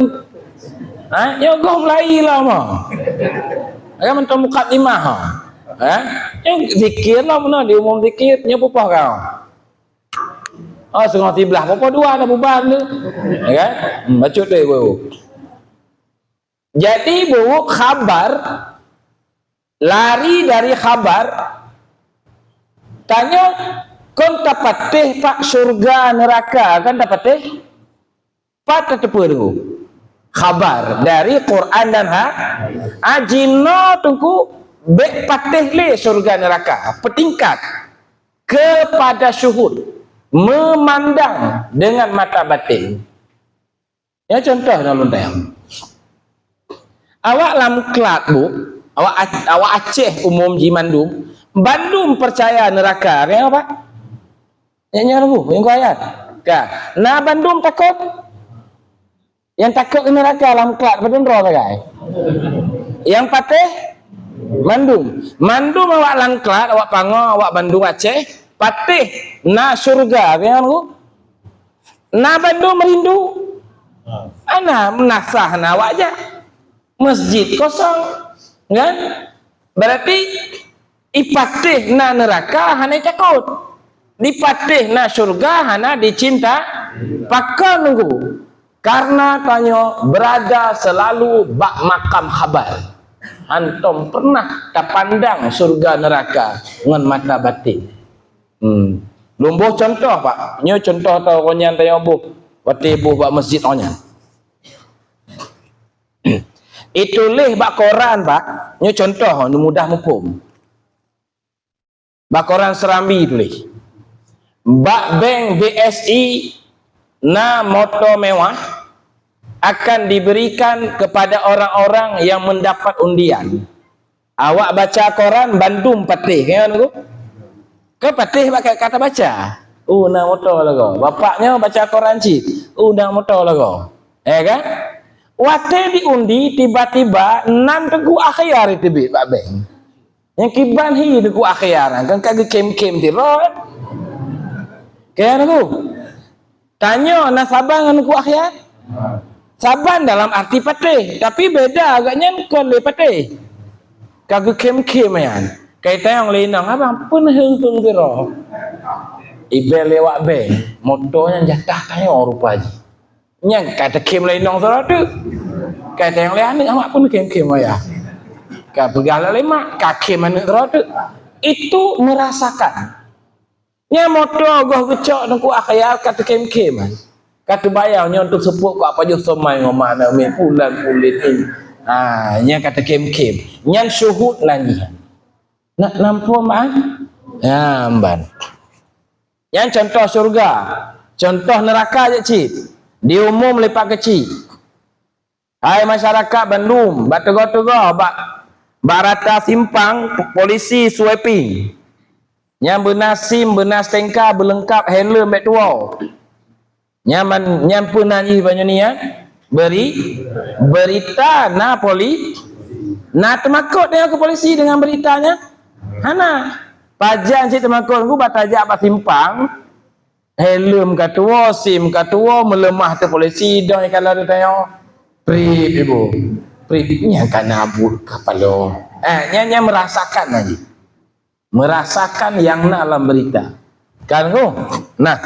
Ha, nyoe goh mulai lah mah. Kan mantong mukadimah ha. Ha? Nyoe zikir lah meunan di umum zikir, nyoe peue poh kah? Oh, seungoh siblah, poh dua dah bubar tu. Ya kan? Hmm, bacut deh, Bu. Jadi, Bu, khabar, lari dari khabar, tanyoe kon tapatéh Pak syurga neuraka, kan tapatéh? Pat tateupeue Teungku? Khabar dari Quran dan ha-, ah, jinoe Teungku, bék patéh lé syurga neuraka, peutingkat kepada syuhud, meumandang dengan mata batin. Nyoe contoh nyang lôn tanyong. Awak lam klat, Bu, awak Ac-, awak Aceh umum jih mandum, bandum peucaya neuraka, nyan apa? Nyan, nyan, Bu, nyang ayat. Ka, na bandum takot? Nyang takot keu neuraka lam klat padum droe sagai. Nyang patéh mandum. Mandum awak lam klat, awak Pango, awak bandum Aceh, patéh na syurga, nyan, Bu. Na bandum rindu. Ana meunasah na awak jak. Masjid kosong. Kan? Berarti ipatéh na neuraka hana takot. Dipatéh na syurga hana dicinta. Pakon Teungku? Karena tanyoe berada selalu bak makam khabar. Hantom pernah tapandang syurga neuraka ngon mata batin. Hmm. Lôn boh contoh, Pak. Nyoe contoh tau awaknyan tanyoe boh. Watée boh bak masjid awaknyan. Ituléh bak koran, Pak. Nyoe contoh, nyoe mudah muphom. Bak koran Serambi tuléh. Bak bank B S I na moto mewah akan diberikan kepada orang-orang yang mendapat undian. Awak baca koran bandum patéh, kan, Teungku? Ke patéh bak ka tabaca. Uh, na moto lagoe. Bapak nyoe baca koran cit. Uh, na moto lagoe. Eh, kan? Watée diundi, tiba-tiba nan Teungku Akhyar teubiet bak bank. Nyang kiban hi Teungku Akhyar, kan ka geukhém-khém sidroe. Kan, Teungku? Tanyoe na saban ngon Teungku Akhyar? Saban dalam arti patéh, tapi beda, agaknyan kon lé patéh. Ka geukhém-khém nyan. Ka itanyong lé inong, "Abang, peue neuheung-heung sidroe?" Ibée lé awak bank, moto nyan jatah tanyoe rupa jih. Nyan ka teukhém lé inong sidroe teuk. Ka itanyong lé aneuk, "Awak peue neukhém-khém ayah?" Ka peugah lé mak, ka khém aneuk sidroe teuk. Itu merasakan. Nyan moto goh geucok Teungku Akhyar ka teukhém-khém. Ka teubayang nyoe teuseupôt keu apa jih somai ngon mak aneuk miet pulan pulit ni. Ha, nyan ka teukhém-khém. Nyan syuhud nan jih. Nak namphom ban? Ya, ban. Nyan contoh syurga. Contoh neuraka jak cit. Diumum lé Pak Keuchik. Hai masyarakat bandum, bak teugah-teugah, bak, bak rata simpang, polisi sweeping. Nyang beuna sim, beuna stnk, beuleungkap helm bék tuwoe. Nyan man, nyan peue nan jih bak nyoe nyan? Beri, berita na poli, na teumakot deungon keu polisi deungon berita nyan? Hana. Pajan cit teumakot, ku bak tajak bak simpang, helm ka tuwoe, sim ka tuwoe, meuleumah teuh polisi, dong ikalon teutanyoe. Prip, Ibu. Prip, nyan ka na buet kapalo. Eh, nyan, nyan meurasakan laju. Meurasakan nyang na lam beurita. Kan, ku? Nah.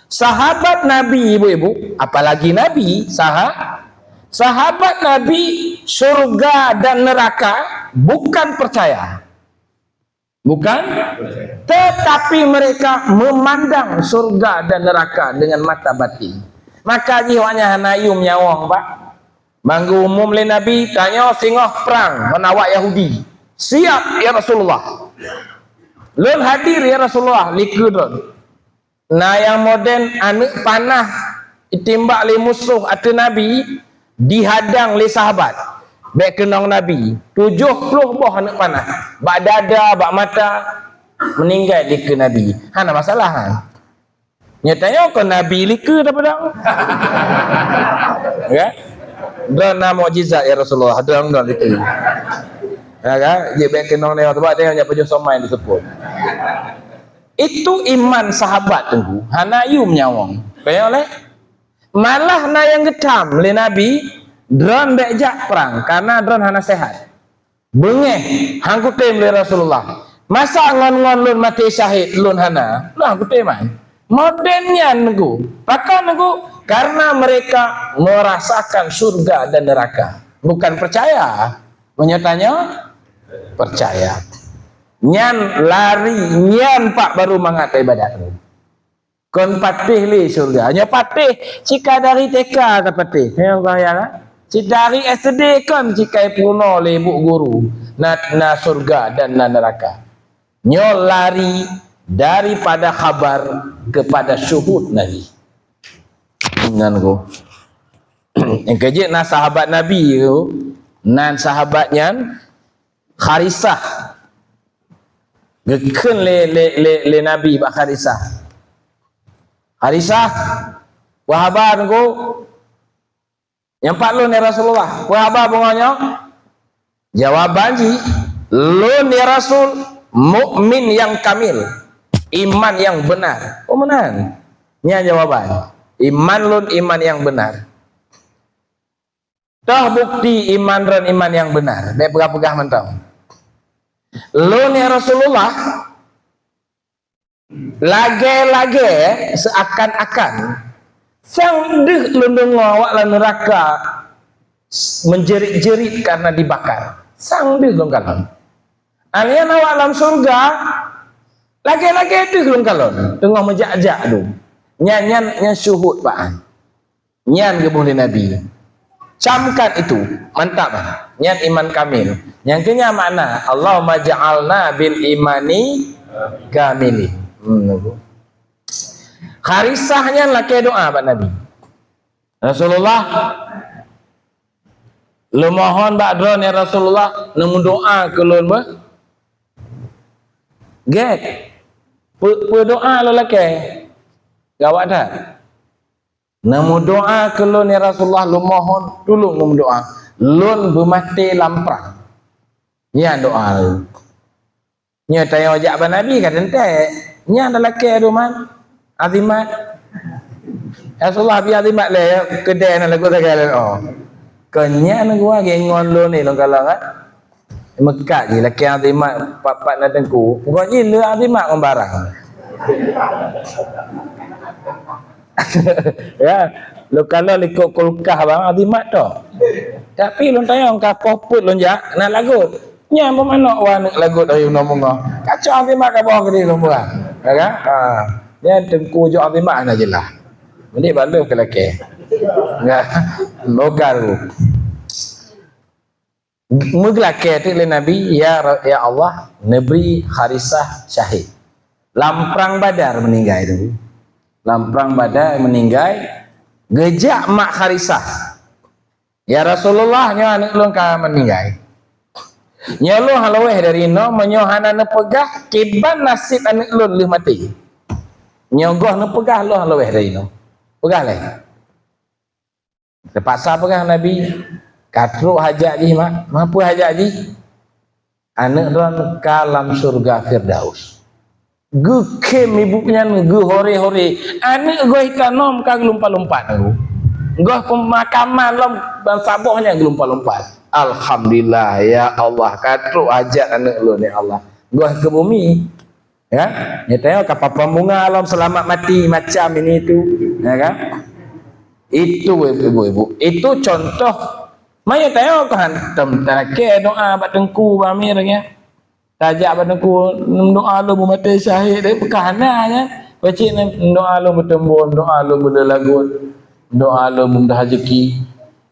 Sahabat Nabi, ibu-ibu, apalagi Nabi, saha-, sahabat Nabi, syurga dan neraka bukan percaya. Bukan? Tetapi mereka memandang syurga dan neraka dengan mata batin. Maka jih awaknyan hana yum nyawöng, Pak. Ban geuumum lé Nabi, tanyoe singoh prang ngon awak Yahudi. "Siap, ya Rasulullah." "Lôn hadir, ya Rasulullah," likot lôn. Na nyang modern, aneuk panah jitimbak lé musoh ateueh Nabi, dihadang lé sahabat. Bék keunong Nabi, tujoh ploh boh aneuk panah. Bak dada, bak mata, meuninggai likot Nabi. Hana masalah, han. Nyoe tanyoe kon Nabi likot apa dong? Ya? Droeneuh na mukjizat, ya Rasulullah, droeneuh, droeneuh likot. Ya kan? Jih bék keunong nyoe, sebab tanyoe nyang pajoh somai disebut. Itu iman sahabat, Teungku. Hana yum nyawöng. Kaya lé? Malah na nyang geutham lé Nabi, droeneuh bék jak prang, karena droeneuh hana sehat. Beungéh, han kutem lé Rasulullah. Masa ngon-ngon lôn maté syahid, lôn hana? Lôn han kutem, ai. Modern nyan, Teungku. Pakon, Teungku? Karena mereka merasakan surga dan neraka. Bukan percaya. Meunyoe tanyoe percaya. Nyan lari, nyan pak baru mangat ibadat. Kon patéh lé syurga. Nyoe patéh, cit ka dari T K ka patéh. Nyoe bahaya kan? Cit dari S D kon cit ka peurunoe lé ibu guru. Na, na syurga dan na neraka. Nyoe lari daripada khabar kepada syuhud Nabi. Nyan ku. Nyang keujeuet na sahabat Nabi tu, nan sahabat nyan Kharisah. Geukheun lé, lé, lé, lé Nabi bak Kharisah. "Kharisah, peue haba Teungku?" "Nyan pat lôn, ya Rasulullah." "Peue haba beungoh nyoe?" Jawaban jih, "Lôn, ya Rasul, mukmin nyang kamil, iman nyang beunar." Oh, meunan. Nyan jawaban. "Iman lôn, iman nyang beunar." Toh bukti iman droen iman nyang beunar. Bék peugah-peugah mantong. "Lôn, ya Rasulullah, lagée-lagée seuakan-akan sang deuh lôn deungoe awak lam neuraka menjerit-jerit karena dibakar. Sang deuh lôn kalon." Alheuh awak lam syurga, lagée-lagée deuh lôn kalon, teungoh meujak-jak dum. Nyan, nyan, nyan syuhud bak an. Nyan geuboh lé Nabi. Camkan itu, mantap ah. Nyan iman kamil. Nyang keu nyan makna, "Allahumma ja'alna bil imani kamilin." Hmm, Kharisah nyan lakée doa bak Nabi. "Rasulullah, lôn mohon bak droen, ya Rasulullah, neumeudoa keu lôn beuh." Gét. Peu-, peue doa lôn lakée? Gawat that. "Neumeudoa keu lôn, ya Rasulullah, lôn mohon tulông neumeudoa. Lôn beumaté lam prang." Nyan doa. Nyoe tanyoe jak bak Nabi ka teuntée. Nyan talakée ruman. Azimat. "Ya Rasulullah, bi azimat lé, keudée na lagu sagai lé." Oh. Kon nyan gua gét ngon lôn ni lôn kalon kan. Meukat jih lakée azimat pat-pat na teungku. Pokok jih le azimat ngon barang. Ya, lôn kalon likot kulkah bang azimat tu. Tapi lôn tanyong ka poh peuet lôn jak, na lagot. Nyan beumanok wah aneuk lagot ayue nyoe beungoh. Kacok azimat ka boh keudeh lôn buah. Ya kan? Ha. Nyan teungku jok azimat hana jeulaih. Mending baloh keu lakée. Ya. Bokaru. Meugeulakée teuk lé Nabi, "Ya Ra-, ya Allah, neubri Kharisah syahid." Lam prang Badar meuninggai tu. Lam prang Badar meuninggai, geujak mak Kharisah. "Ya Rasulullah, nyoe aneuk lôn ka meuninggai. Nyoe lôn hana laweh dari inoe, meunyoe hana neupeugah kiban naseb aneuk lôn lheueh maté. Nyoe goh neupeugah lôn hana laweh dari inoe. Peugah lé." Teupaksa peugah Nabi, "Ka trok hajat jih, mak." "Ma peue hajat jih?" "Aneuk droen ka lam syeuruga Firdaus." Geukhém ibu nyan geuhore-hore. Aneuk goh itanom ka geulumpat-lumpat. Goh peumakaman lom ban saboh nyan geulumpat-lumpat. "Alhamdulillah, ya Allah, ka trok hajat aneuk lôn, ya Allah." Goh keu bumi. Ya, nyoe tanyoe ka papam bunga lom seulamat mati macam ini itu, ya kan? Itu ibu-ibu, itu contoh. Maya tanyoe ka hantom talakée doa bak teungku bak Amir, ya. Tajak bak teungku, "Doa lôn beumaté syahid," tapi ka hana, ya. Pacik doa lôn beuteumbon, doa lôn beulelagot, doa lôn mudah rezeki.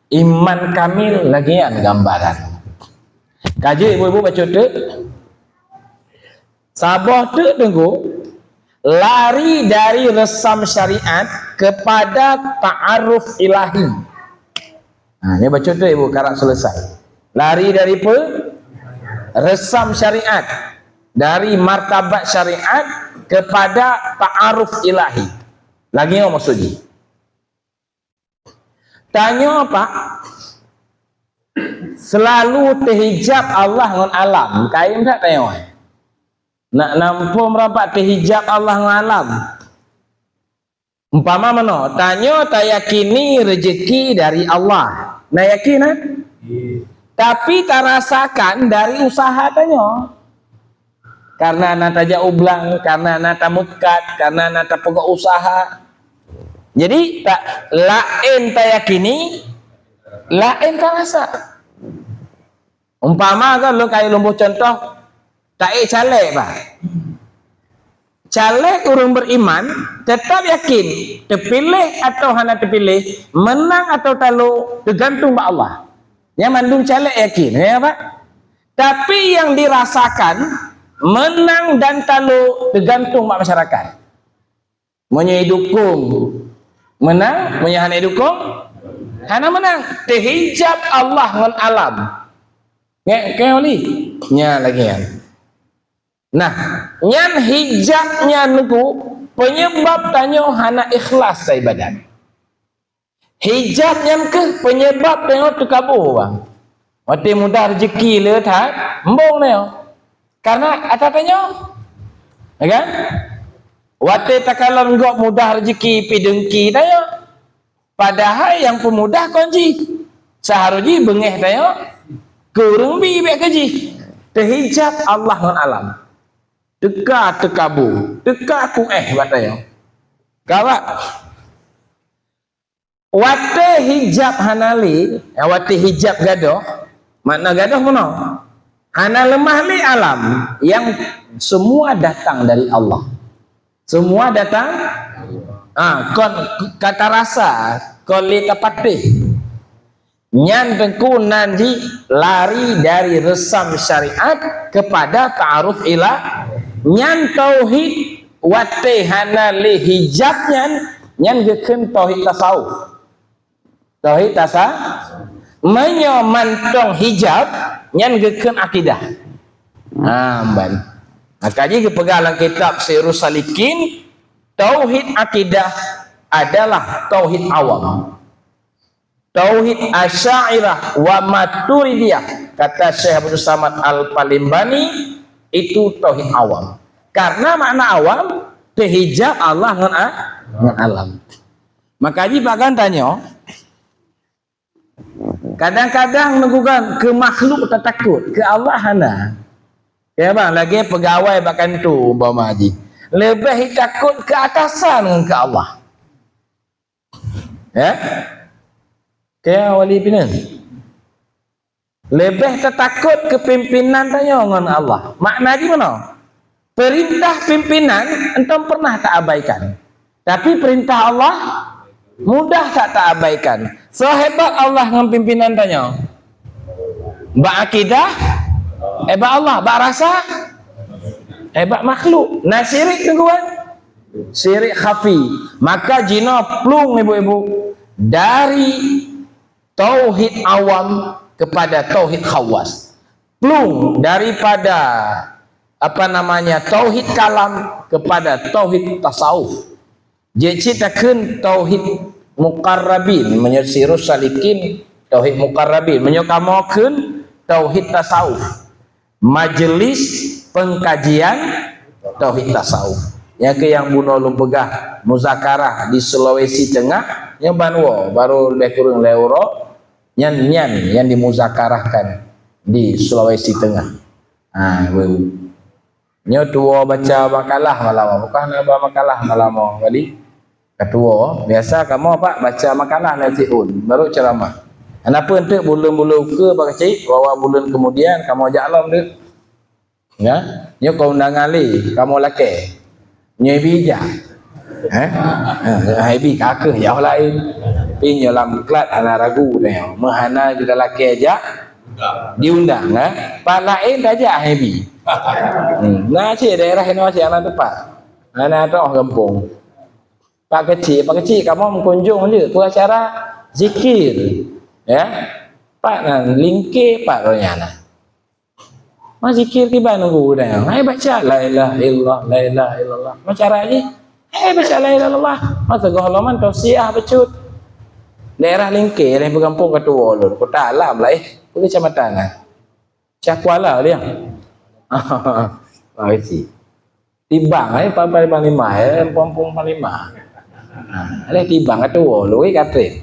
Iman kamil lagée nyan gambaran. Ka jeuet ibu-ibu bacut teuk. Saboh teuk teungku, lari dari resam syariat kepada ta'aruf ilahi. Ha, ni bacut teuk ibu karab selesai. Lari dari pe-, resam syariat, dari martabat syariat kepada ta'aruf ilahi. Lagée nyoe maksud jih. Tanyoe, Pak, seulalu teuhijab Allah ngon alam. Kayém that tanyoe. Nak namphom rapat teuhijab Allah ngon alam. Umpama meunoe, tanyoe tayakini rezeki dari Allah. Na yakin, eh? Tapi tarasakan dari usaha tanyoe. Karena na tajak u blang, karena na tameukat, karena na tapeugah usaha. Jadi, ta-, laén tayakini, laén tarasa. Umpama kan lôn kayém lôn boh contoh, taék caleg, bah. Caleg ureuëng beriman tetap yakin, teupiléh atawa hana teupiléh, meunang atawa talo, teugantung bak Allah. Nyan mandum caleg yakin, ya, Pak? Tapi nyang dirasakan, meunang dan talo teugantung bak masyarakat. Meunyoe idukong, meunang, meunyoe hana idukong, hana meunang. Teuhijab Allah ngon alam. Ngek, ngek, Oli? Nya lagée nyan. Nah, nyan hijab nyan Teungku, penyebab tanyoe hana ikhlas ibadat. Hijab nyan kheueh penyebab tanyoe teukaboh, bang. Watée mudah rezeki le that, embong tanyoe. Karena ata tanyoe, ya kan? Watée takalon gob mudah rezeki, pih dengki tanyoe. Padahai nyang peumudah kon jih. Seuharôh jih beungéh tanyoe keu ureuëng bi bék keu jih. Teuhijab Allah ngon alam. Teuka teukabu, teuka kuéh bak tanyoe. Ka, Pak? Watée hijab hana lé, ya, watée hijab gadôh, makna gadôh meunoe. Hana leumah lé alam, yang semua datang dari Allah. Semua datang, ah, kon ka tarasa, kon lé tapatéh. Nyan Teungku nan jih lari dari reusam syariat kepada ta'aruf ila. Nyan tauhid watée hana lé hijab nyan, nyan geukheun tauhid tasawuf. Tauhid tasa-, meunyoe mantong hijab, nyan geukheun akidah. Ha, ban. Maka jih geupeugah lam kitab Sirus Salikin, tauhid akidah adalah tauhid awam. Tauhid Asy'ariyah wa Maturidiyah, kata Syekh Abdul Samad Al-Palimbani, itu tauhid awam. Karena makna awam, teuhijab Allah ngon a-, ngon alam. Maka jih bak gata nyoe, kadang-kadang neugugan keu makhluk tatakot, keu Allah hana. Ya bang, lagée peugawai bak kantô umpama jih. Leubeh takot keu atasan ngon keu Allah. Ya? Keu wali pineung. Leubeh tatakot keu pimpinan tanyoe ngon Allah. Makna jih meunoe. Peurintah pimpinan hántom pernah taabaikan. Tapi peurintah Allah mudah that taabaikan. Soe hebat Allah ngon pimpinan tanyoe? Bak akidah, hebat Allah. Bak rasa, hebat makhluk. Na syirik keungguan? Syirik khafi. Maka jinoe plueng ibu-ibu dari tauhid awam kepada tauhid khawas. Plueng daripada, apa namanya, tauhid kalam kepada tauhid tasawuf. Jeuet cit takheun tauhid muqarrabin, meunyoe Sirus Salikin tauhid muqarrabin, meunyoe kamoe kheun tauhid tasawuf. Majeulis pengkajian tauhid tasawuf. Nyang keu nyang bunoe lôn peugah muzakarah di Sulawesi Tengah, nyang banwoe baru leubeh kureueng lhée uroe, nyan, nyan nyang dimuzakarahkan di Sulawesi Tengah. Ha, weu. Nyoe tuwoe baca makalah malam, bukan hana ba makalah malam, wali. Katuwoe, biasa kamoe, Pak, baca makalah lé siun, baru ceramah. Hana peue, enteuk buleuen-buleuen ukeue bak keuchik, bahwa buleuen kemudian kamoe jak lom deuek. Ya, nyoe keu undangan lé, kamoe lakée. Nyoe ibi jak. Eh? Eh, ibi ka keuh jak laén. Tapi nyoe lam klat hana ragu nyoe. Meuhana kita lakée jak diundang, eh? Pat laén tajak ibi. Hmm. Na cit daerah inoe cit hana teumpat. Hana toh gampông. Pak keuchik, pak keuchik, kamoe meukunjong jeuet keu acara zikir. Ya. Pat nan lingke pat roh nyan na. Ma zikir kiban nunggu dayang. Hai baca la ilaha illallah, la ilaha illallah. Ma cara jih. Hai baca la ilaha illallah. Ma teungoh lom tausiah bacut. Daerah lingke leh beugampông keu tuwoe lôn. Kota Alam lah eh. Kecamatan lah. Cah Kuala dia. Mari si. Tibang ai, pan-, pan-, panglima, eh, ampôn-ampôn panglima. Ha, lé tibang ka tuwoe lôn, eh, ka trép.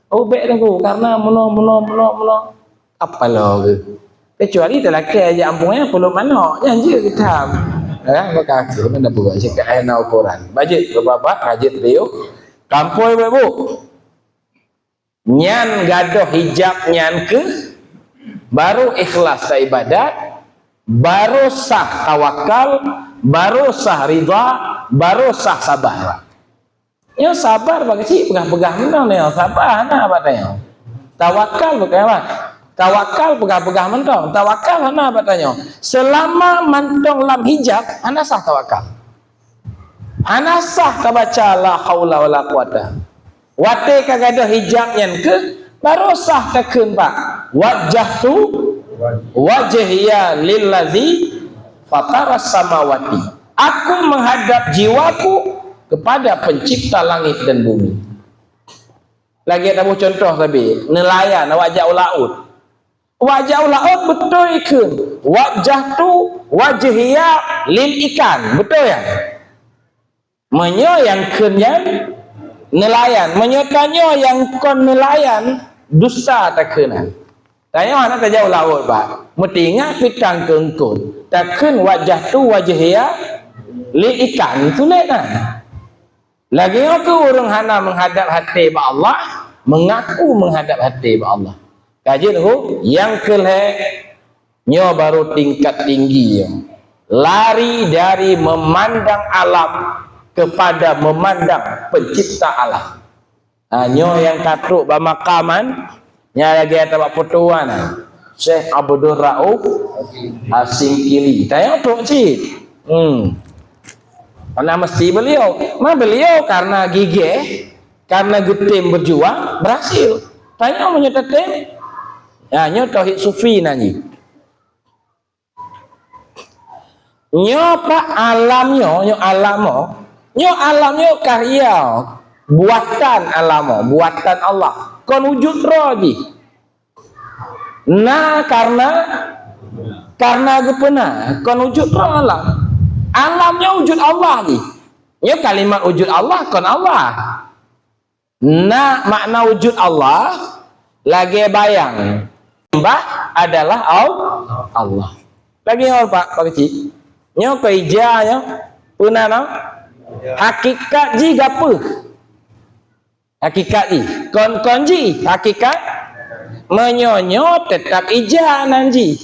Oh, bék teungku, karena meunoe, meunoe, meunoe, meunoe. Apa lom geuh? Kecuali talakée jak ampôn nyan peuleuk manok, nyan jeuet geutam. Eh, maka aku mana buat cakap ai na ukuran. Bajet beubabak, bajet beliau. Kampoi, Ibu. Nyan gadôh hijab nyan keuh, baru ikhlas taibadat, baru sah tawakal, Barô sah ridha, barô sah sabar. Nyoe sabar bak keuchik peugah-peugah mantong nyoe, sabar hana bak tanyoe. Tawakal bukan apa? Tawakal peugah-peugah mantong, tawakal hana bak tanyoe. Selama mantong lam hijab, hana sah tawakal. Hana sah tabaca la haula wala quwata. Watée ka gadôh hijab nyan keuh, barô sah takheun bak, "Wajjahtu wajhiya lillazi fataras samawati." Aku menghadap jiwaku kepada pencipta langit dan bumi. Lagée taboh contoh sabe, neulayan awak jak u laôt. Awak jak u laôt beutôi kheun, "Wajjahtu wajhiya lil ikan." Beutôi ya? Meunyoe nyang kheun nyan neulayan, meunyoe tanyoe nyang kon neulayan, dusta takheun nyan. Tanyoe hana tajak u laôt bak, meutingat pitang keu eungkôt, takheun, "Wajjahtu wajhiya lil ikan," tuléh na. Lagée nyoe keuh ureuëng hana meuhadab até bak Allah, meungaku meuhadab até bak Allah. Ka jeuet huk nyang keu lhée, nyoe barô tingkat tinggi nyoe. Lari dari memandang alam kepada memandang pencipta alam. Ha, nyoe nyang ka trok bak makaman, nyang lagée tabak foto nyan, Syekh Abdul Rauf Asingkili. Tanyong trok cit. Hmm. Karena mesti beliau. Ma beliau karena gigih, karena geutem berjuang, berhasil. Tanyong meunyoe tatem, ya, nyoe tauhid sufi nan jih. Nyoe pak alam nyoe, nyoe alam nyoe, nyoe alam nyoe karya, buatan alam nyoe, buatan Allah. Kon wujud droe jih. Na karena, karena geupeuna, kon wujud droe alam. Alam nyoe wujud Allah jih. Nyoe kalimat wujud Allah, kon Allah. Na makna wujud Allah lagée bayang. Nyembah adalah Al-, Allah. Lagée nyoe, Pak, Pak Keuchik. Nyoe keu ija nyoe, peue nan nyoe? Hakikat jih gapeue? Hakikat jih. Kon, kon jih hakikat. Meunyoe nyoe teutap ija nan jih.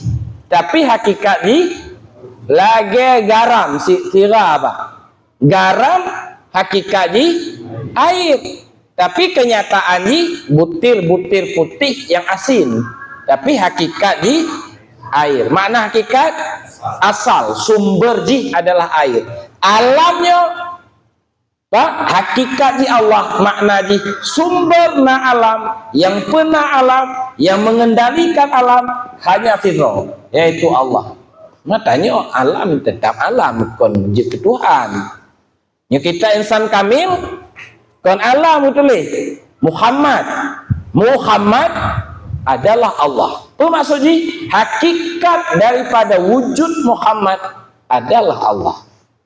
Tapi hakikat jih lagée garam si-, sira, Pak. Garam hakikat jih air, tapi kenyataan jih butir-butir putih nyang asin. Tapi hakikat jih air. Makna hakikat, asal, sumber jih adalah air. Alam nyoe, Pak, hakikat jih Allah, makna jih sumber na alam, nyang peuna alam, nyang mengendalikan alam, hanya sidroe, yaitu Allah. Makajih alam tetap alam, kon jeuet keu Tuhan. Nyoe kitab insan kamil, kon alam geutuléh. Muhammad. Muhammad adalah Allah. Peue maksud jih? Hakikat daripada wujud Muhammad adalah Allah.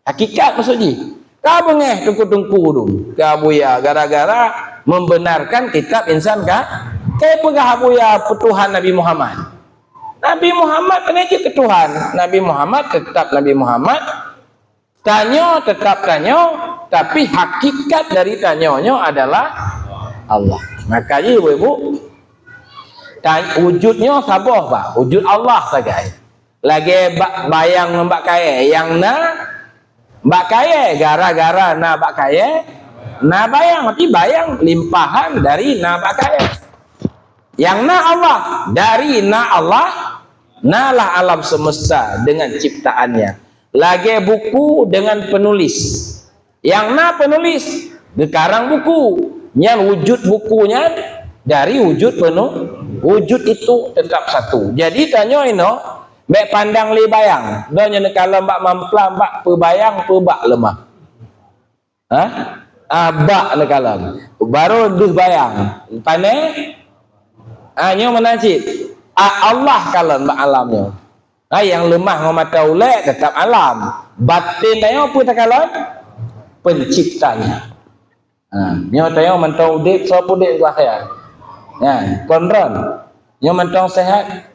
Hakikat maksud jih. Ka beungéh teungku-teungku dum, ka buya gara-gara membenarkan kitab insan ka, ka peugah buya peutuhan Nabi Muhammad. Nabi Muhammad keuneuk jeuet keu Tuhan. Nabi Muhammad tetap Nabi Muhammad. Tanyoe tetap tanyoe, tapi hakikat dari tanyoe nyoe adalah Allah. Makajih, Ibu, ta-, wujud nyoe saboh, Pak. Wujud Allah sagai. Lagée bak bayang ngon bak kayée. Nyang na bak kayée, gara-gara na bak kayée, na bayang. Tapi bayang limpahan dari na bak kayée. Nyang na Allah, dari na Allah, nalah alam semesta dengan ciptaannya. Lagée buku dengan penulis. Nyang na penulis, geukarang buku. Nyan wujud buku nyan dari wujud penu-, wujud itu tetap satu. Jadi, tanyoe inoe, bék pandang lé bayang. Doe nyoe neukalon bak mamplam, bak peubayang, peubak leumah. Ha? Ah, bak neukalon. Baru deuh bayang. Pane? Ah, nyoe meunan cit. Ah, Allah kalon bak alam nyoe. Ha, nyang leumah ngon mata ulée tetap alam. Baten tanyoe peue takalon? Penciptanya. Ha, nyoe tanyoe mantong udeb, soe peuudeb ngon akhirat? Nyan, kon droen. Nyoe mantong sehat.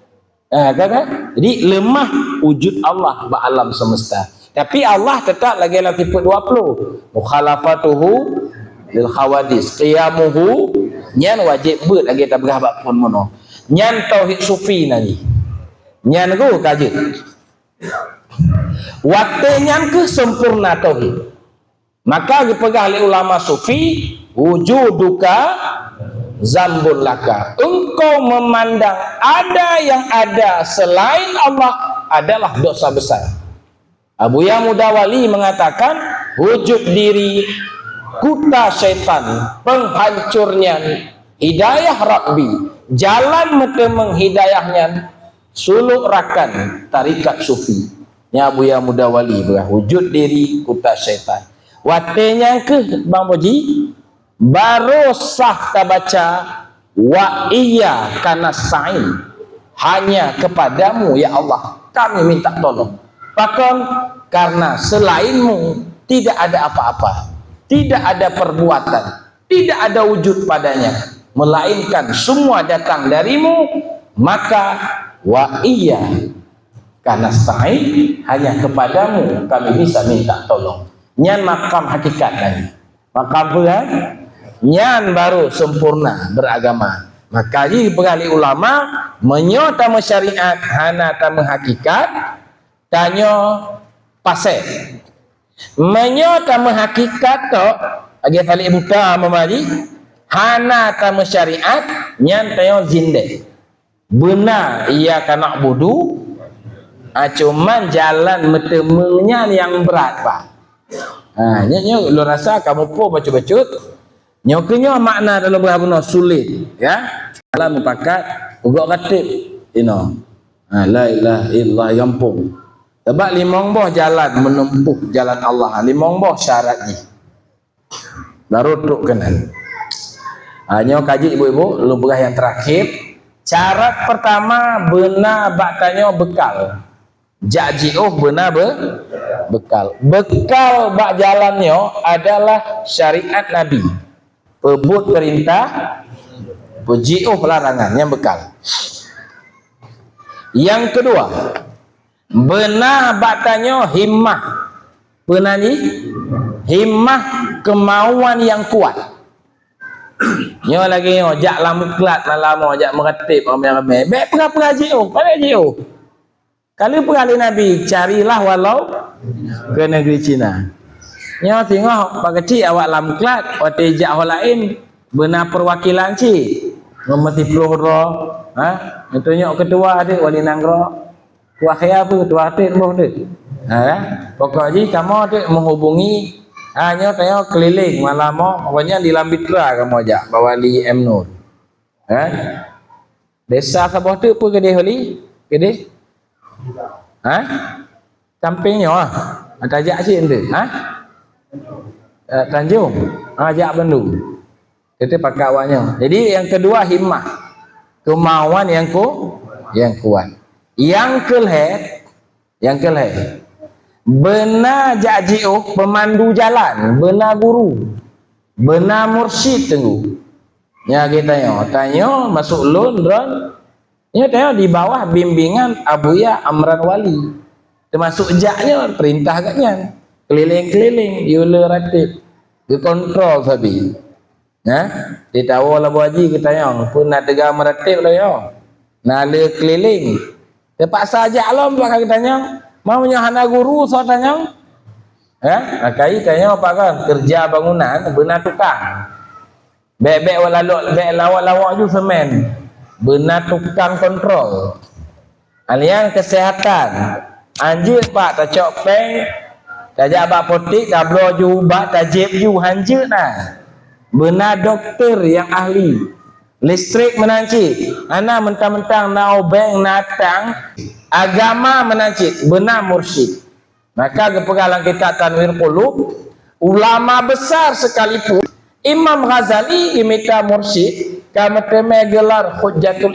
Ha, kan, kan? Jadi, leumah wujud Allah bak alam semesta. Tapi Allah tetap lagée lam sifeut dua puluh. Mukhalafatuhu lil hawadis. Qiyamuhu, nyan wajéb beuet lagée tapeugah bak phon meunoe. Nyan tauhid sufi nan jih. Nyan ku ka jeuet. Watée nyan kheueh sempurna tauhid. Maka geupeugah lé ulama sufi, "Wujuduka zambun laka." Engkau memandang ada yang ada selain Allah adalah dosa besar. Abuya Mudawali mengatakan, wujud diri kuta syaitan, penghancurnya hidayah Rabbi, jalan meuteumeung hidayah nyan, suluk rakan tarikat sufi. Nyan Abuya Mudawali peugah, wujud diri kuta syaitan. Watée nyan kheueh, Bang Boji, baru sah tabaca, "Wa iyyaka nasta'in." Hanya kepadamu, ya Allah, kami minta tolong. Pakon? Karena selainmu tidak ada apa-apa, tidak ada perbuatan, tidak ada wujud padanya, melainkan semua datang darimu, maka wa iyyaka nasta'in, hanya kepadamu kami bisa minta tolong. Nyan makam hakikat lagi. Makam peue, kan? Nyan baru sempurna beragama. Maka jih peugah lé ulama, meunyoe tameusyariat hana tameuhakikat, tanyoe pasé. Meunyoe tameuhakikat tok, lagée salek buta meumaji, hana tameusyariat, nyan tanyoe zindék. Beuna, iyyaka na'budu, ah, cuman jalan meuteumeung nyan nyang brat, Pak. Ha, nyoe, nyoe lôn rasa kamoe po bacut-bacut. Nyoe keuh nyoe makna dalam bahasa bunoe sulit, ya. Dalam mupakat, ugok kateb, inoe. Ha, la ilaha illallah gampông. Sabab limong boh jalan menempuh jalan Allah, limong boh syarat jih. Baru trok keunan. Ha, nyoe ka jeuet ibu-ibu, lôn peugah nyang terakhir. Syarat pertama, beuna bak tanyoe bekal. Jak jiôh beuna be-, bekal. Bekal bak jalan nyoe adalah syariat Nabi. Peubuet perintah, peujiôh larangan, nyan bekal. Nyang keudua, beuna bak tanyoe himmah. Beuna jih? Himmah, keumauan nyang kuat. Nyoe lagée nyoe, jak lam muklat malam nyoe, jak meuratéb ramé-ramé. Bék peugah-peugah jiôh, padahai jiôh. Ka lheueh peugah lé Nabi, "Carilah walau ke negeri Cina." Nyoe singoh bak keuchik awak lam muklat, watée jak ho laén, beuna perwakilan cit. Ngon meusiploh droe, ha? Neutunyok keutua deuek wali nanggroe. Kuah khia peue, tuah teuk boh teuk. Ha, kan? Pokok jih kamoe teuk meuhubungi, ha, nyoe tanyoe keulileng malam nyoe, pokoknya di Lambitra kamoe jak, bak Wali M Nur. Ha? Desa saboh teuk peue keudeh, Wali? Keudeh? Ha? Sampéng nyoe, ha? Tajak cit enteuk, ha? Eh, Tanjong. Ha, jak bandum. Itu pakat awak nyoe. Jadi, nyang keudua, himmah. Keumauan nyang ku-, nyang kuat. Nyang keulhée, nyang keulhée, beuna jak jiôh peumandu jalan, beuna guru, beuna mursyid teungku. Nyan geutanyoe, tanyoe masuk lôn, droen, nyoe tanyoe di bawah bimbingan Abuya Amran Wali. Teumasuk jak nyoe, peurintah gobnyan. Keulileng-keulileng, yue le ratéb. Geukontrol sabe. Nah, di tawoe Abu Haji geutanyong, peue na teuga meuratéb lom nyoe? Na le keulileng. Teupaksa jak lom bak geutanyong. Meunyoe hana guru soe tanyong? Eh, akai tanyong apa kan? Keureuja bangunan, beuna tukang. Bék-bék lawok, bék lawok-lawok ju seumén. Beuna tukang kontrol. Alian keuseuhatan. Hanjeuet bak tacok péng, tajak bak apotek, tabloe ju ubat, tajieb ju, hanjeuet na. Beuna dokto nyang ahli. Listrik meunan cit. Hana mentang-mentang na ubeng, na tang. Agama meunan cit. Beuna mursyid. Maka geupeugah lam kitab Tanwir Qulub, ulama besar sekalipun, Imam Ghazali geumita mursyid, ka meuteumé gelar Hujjatul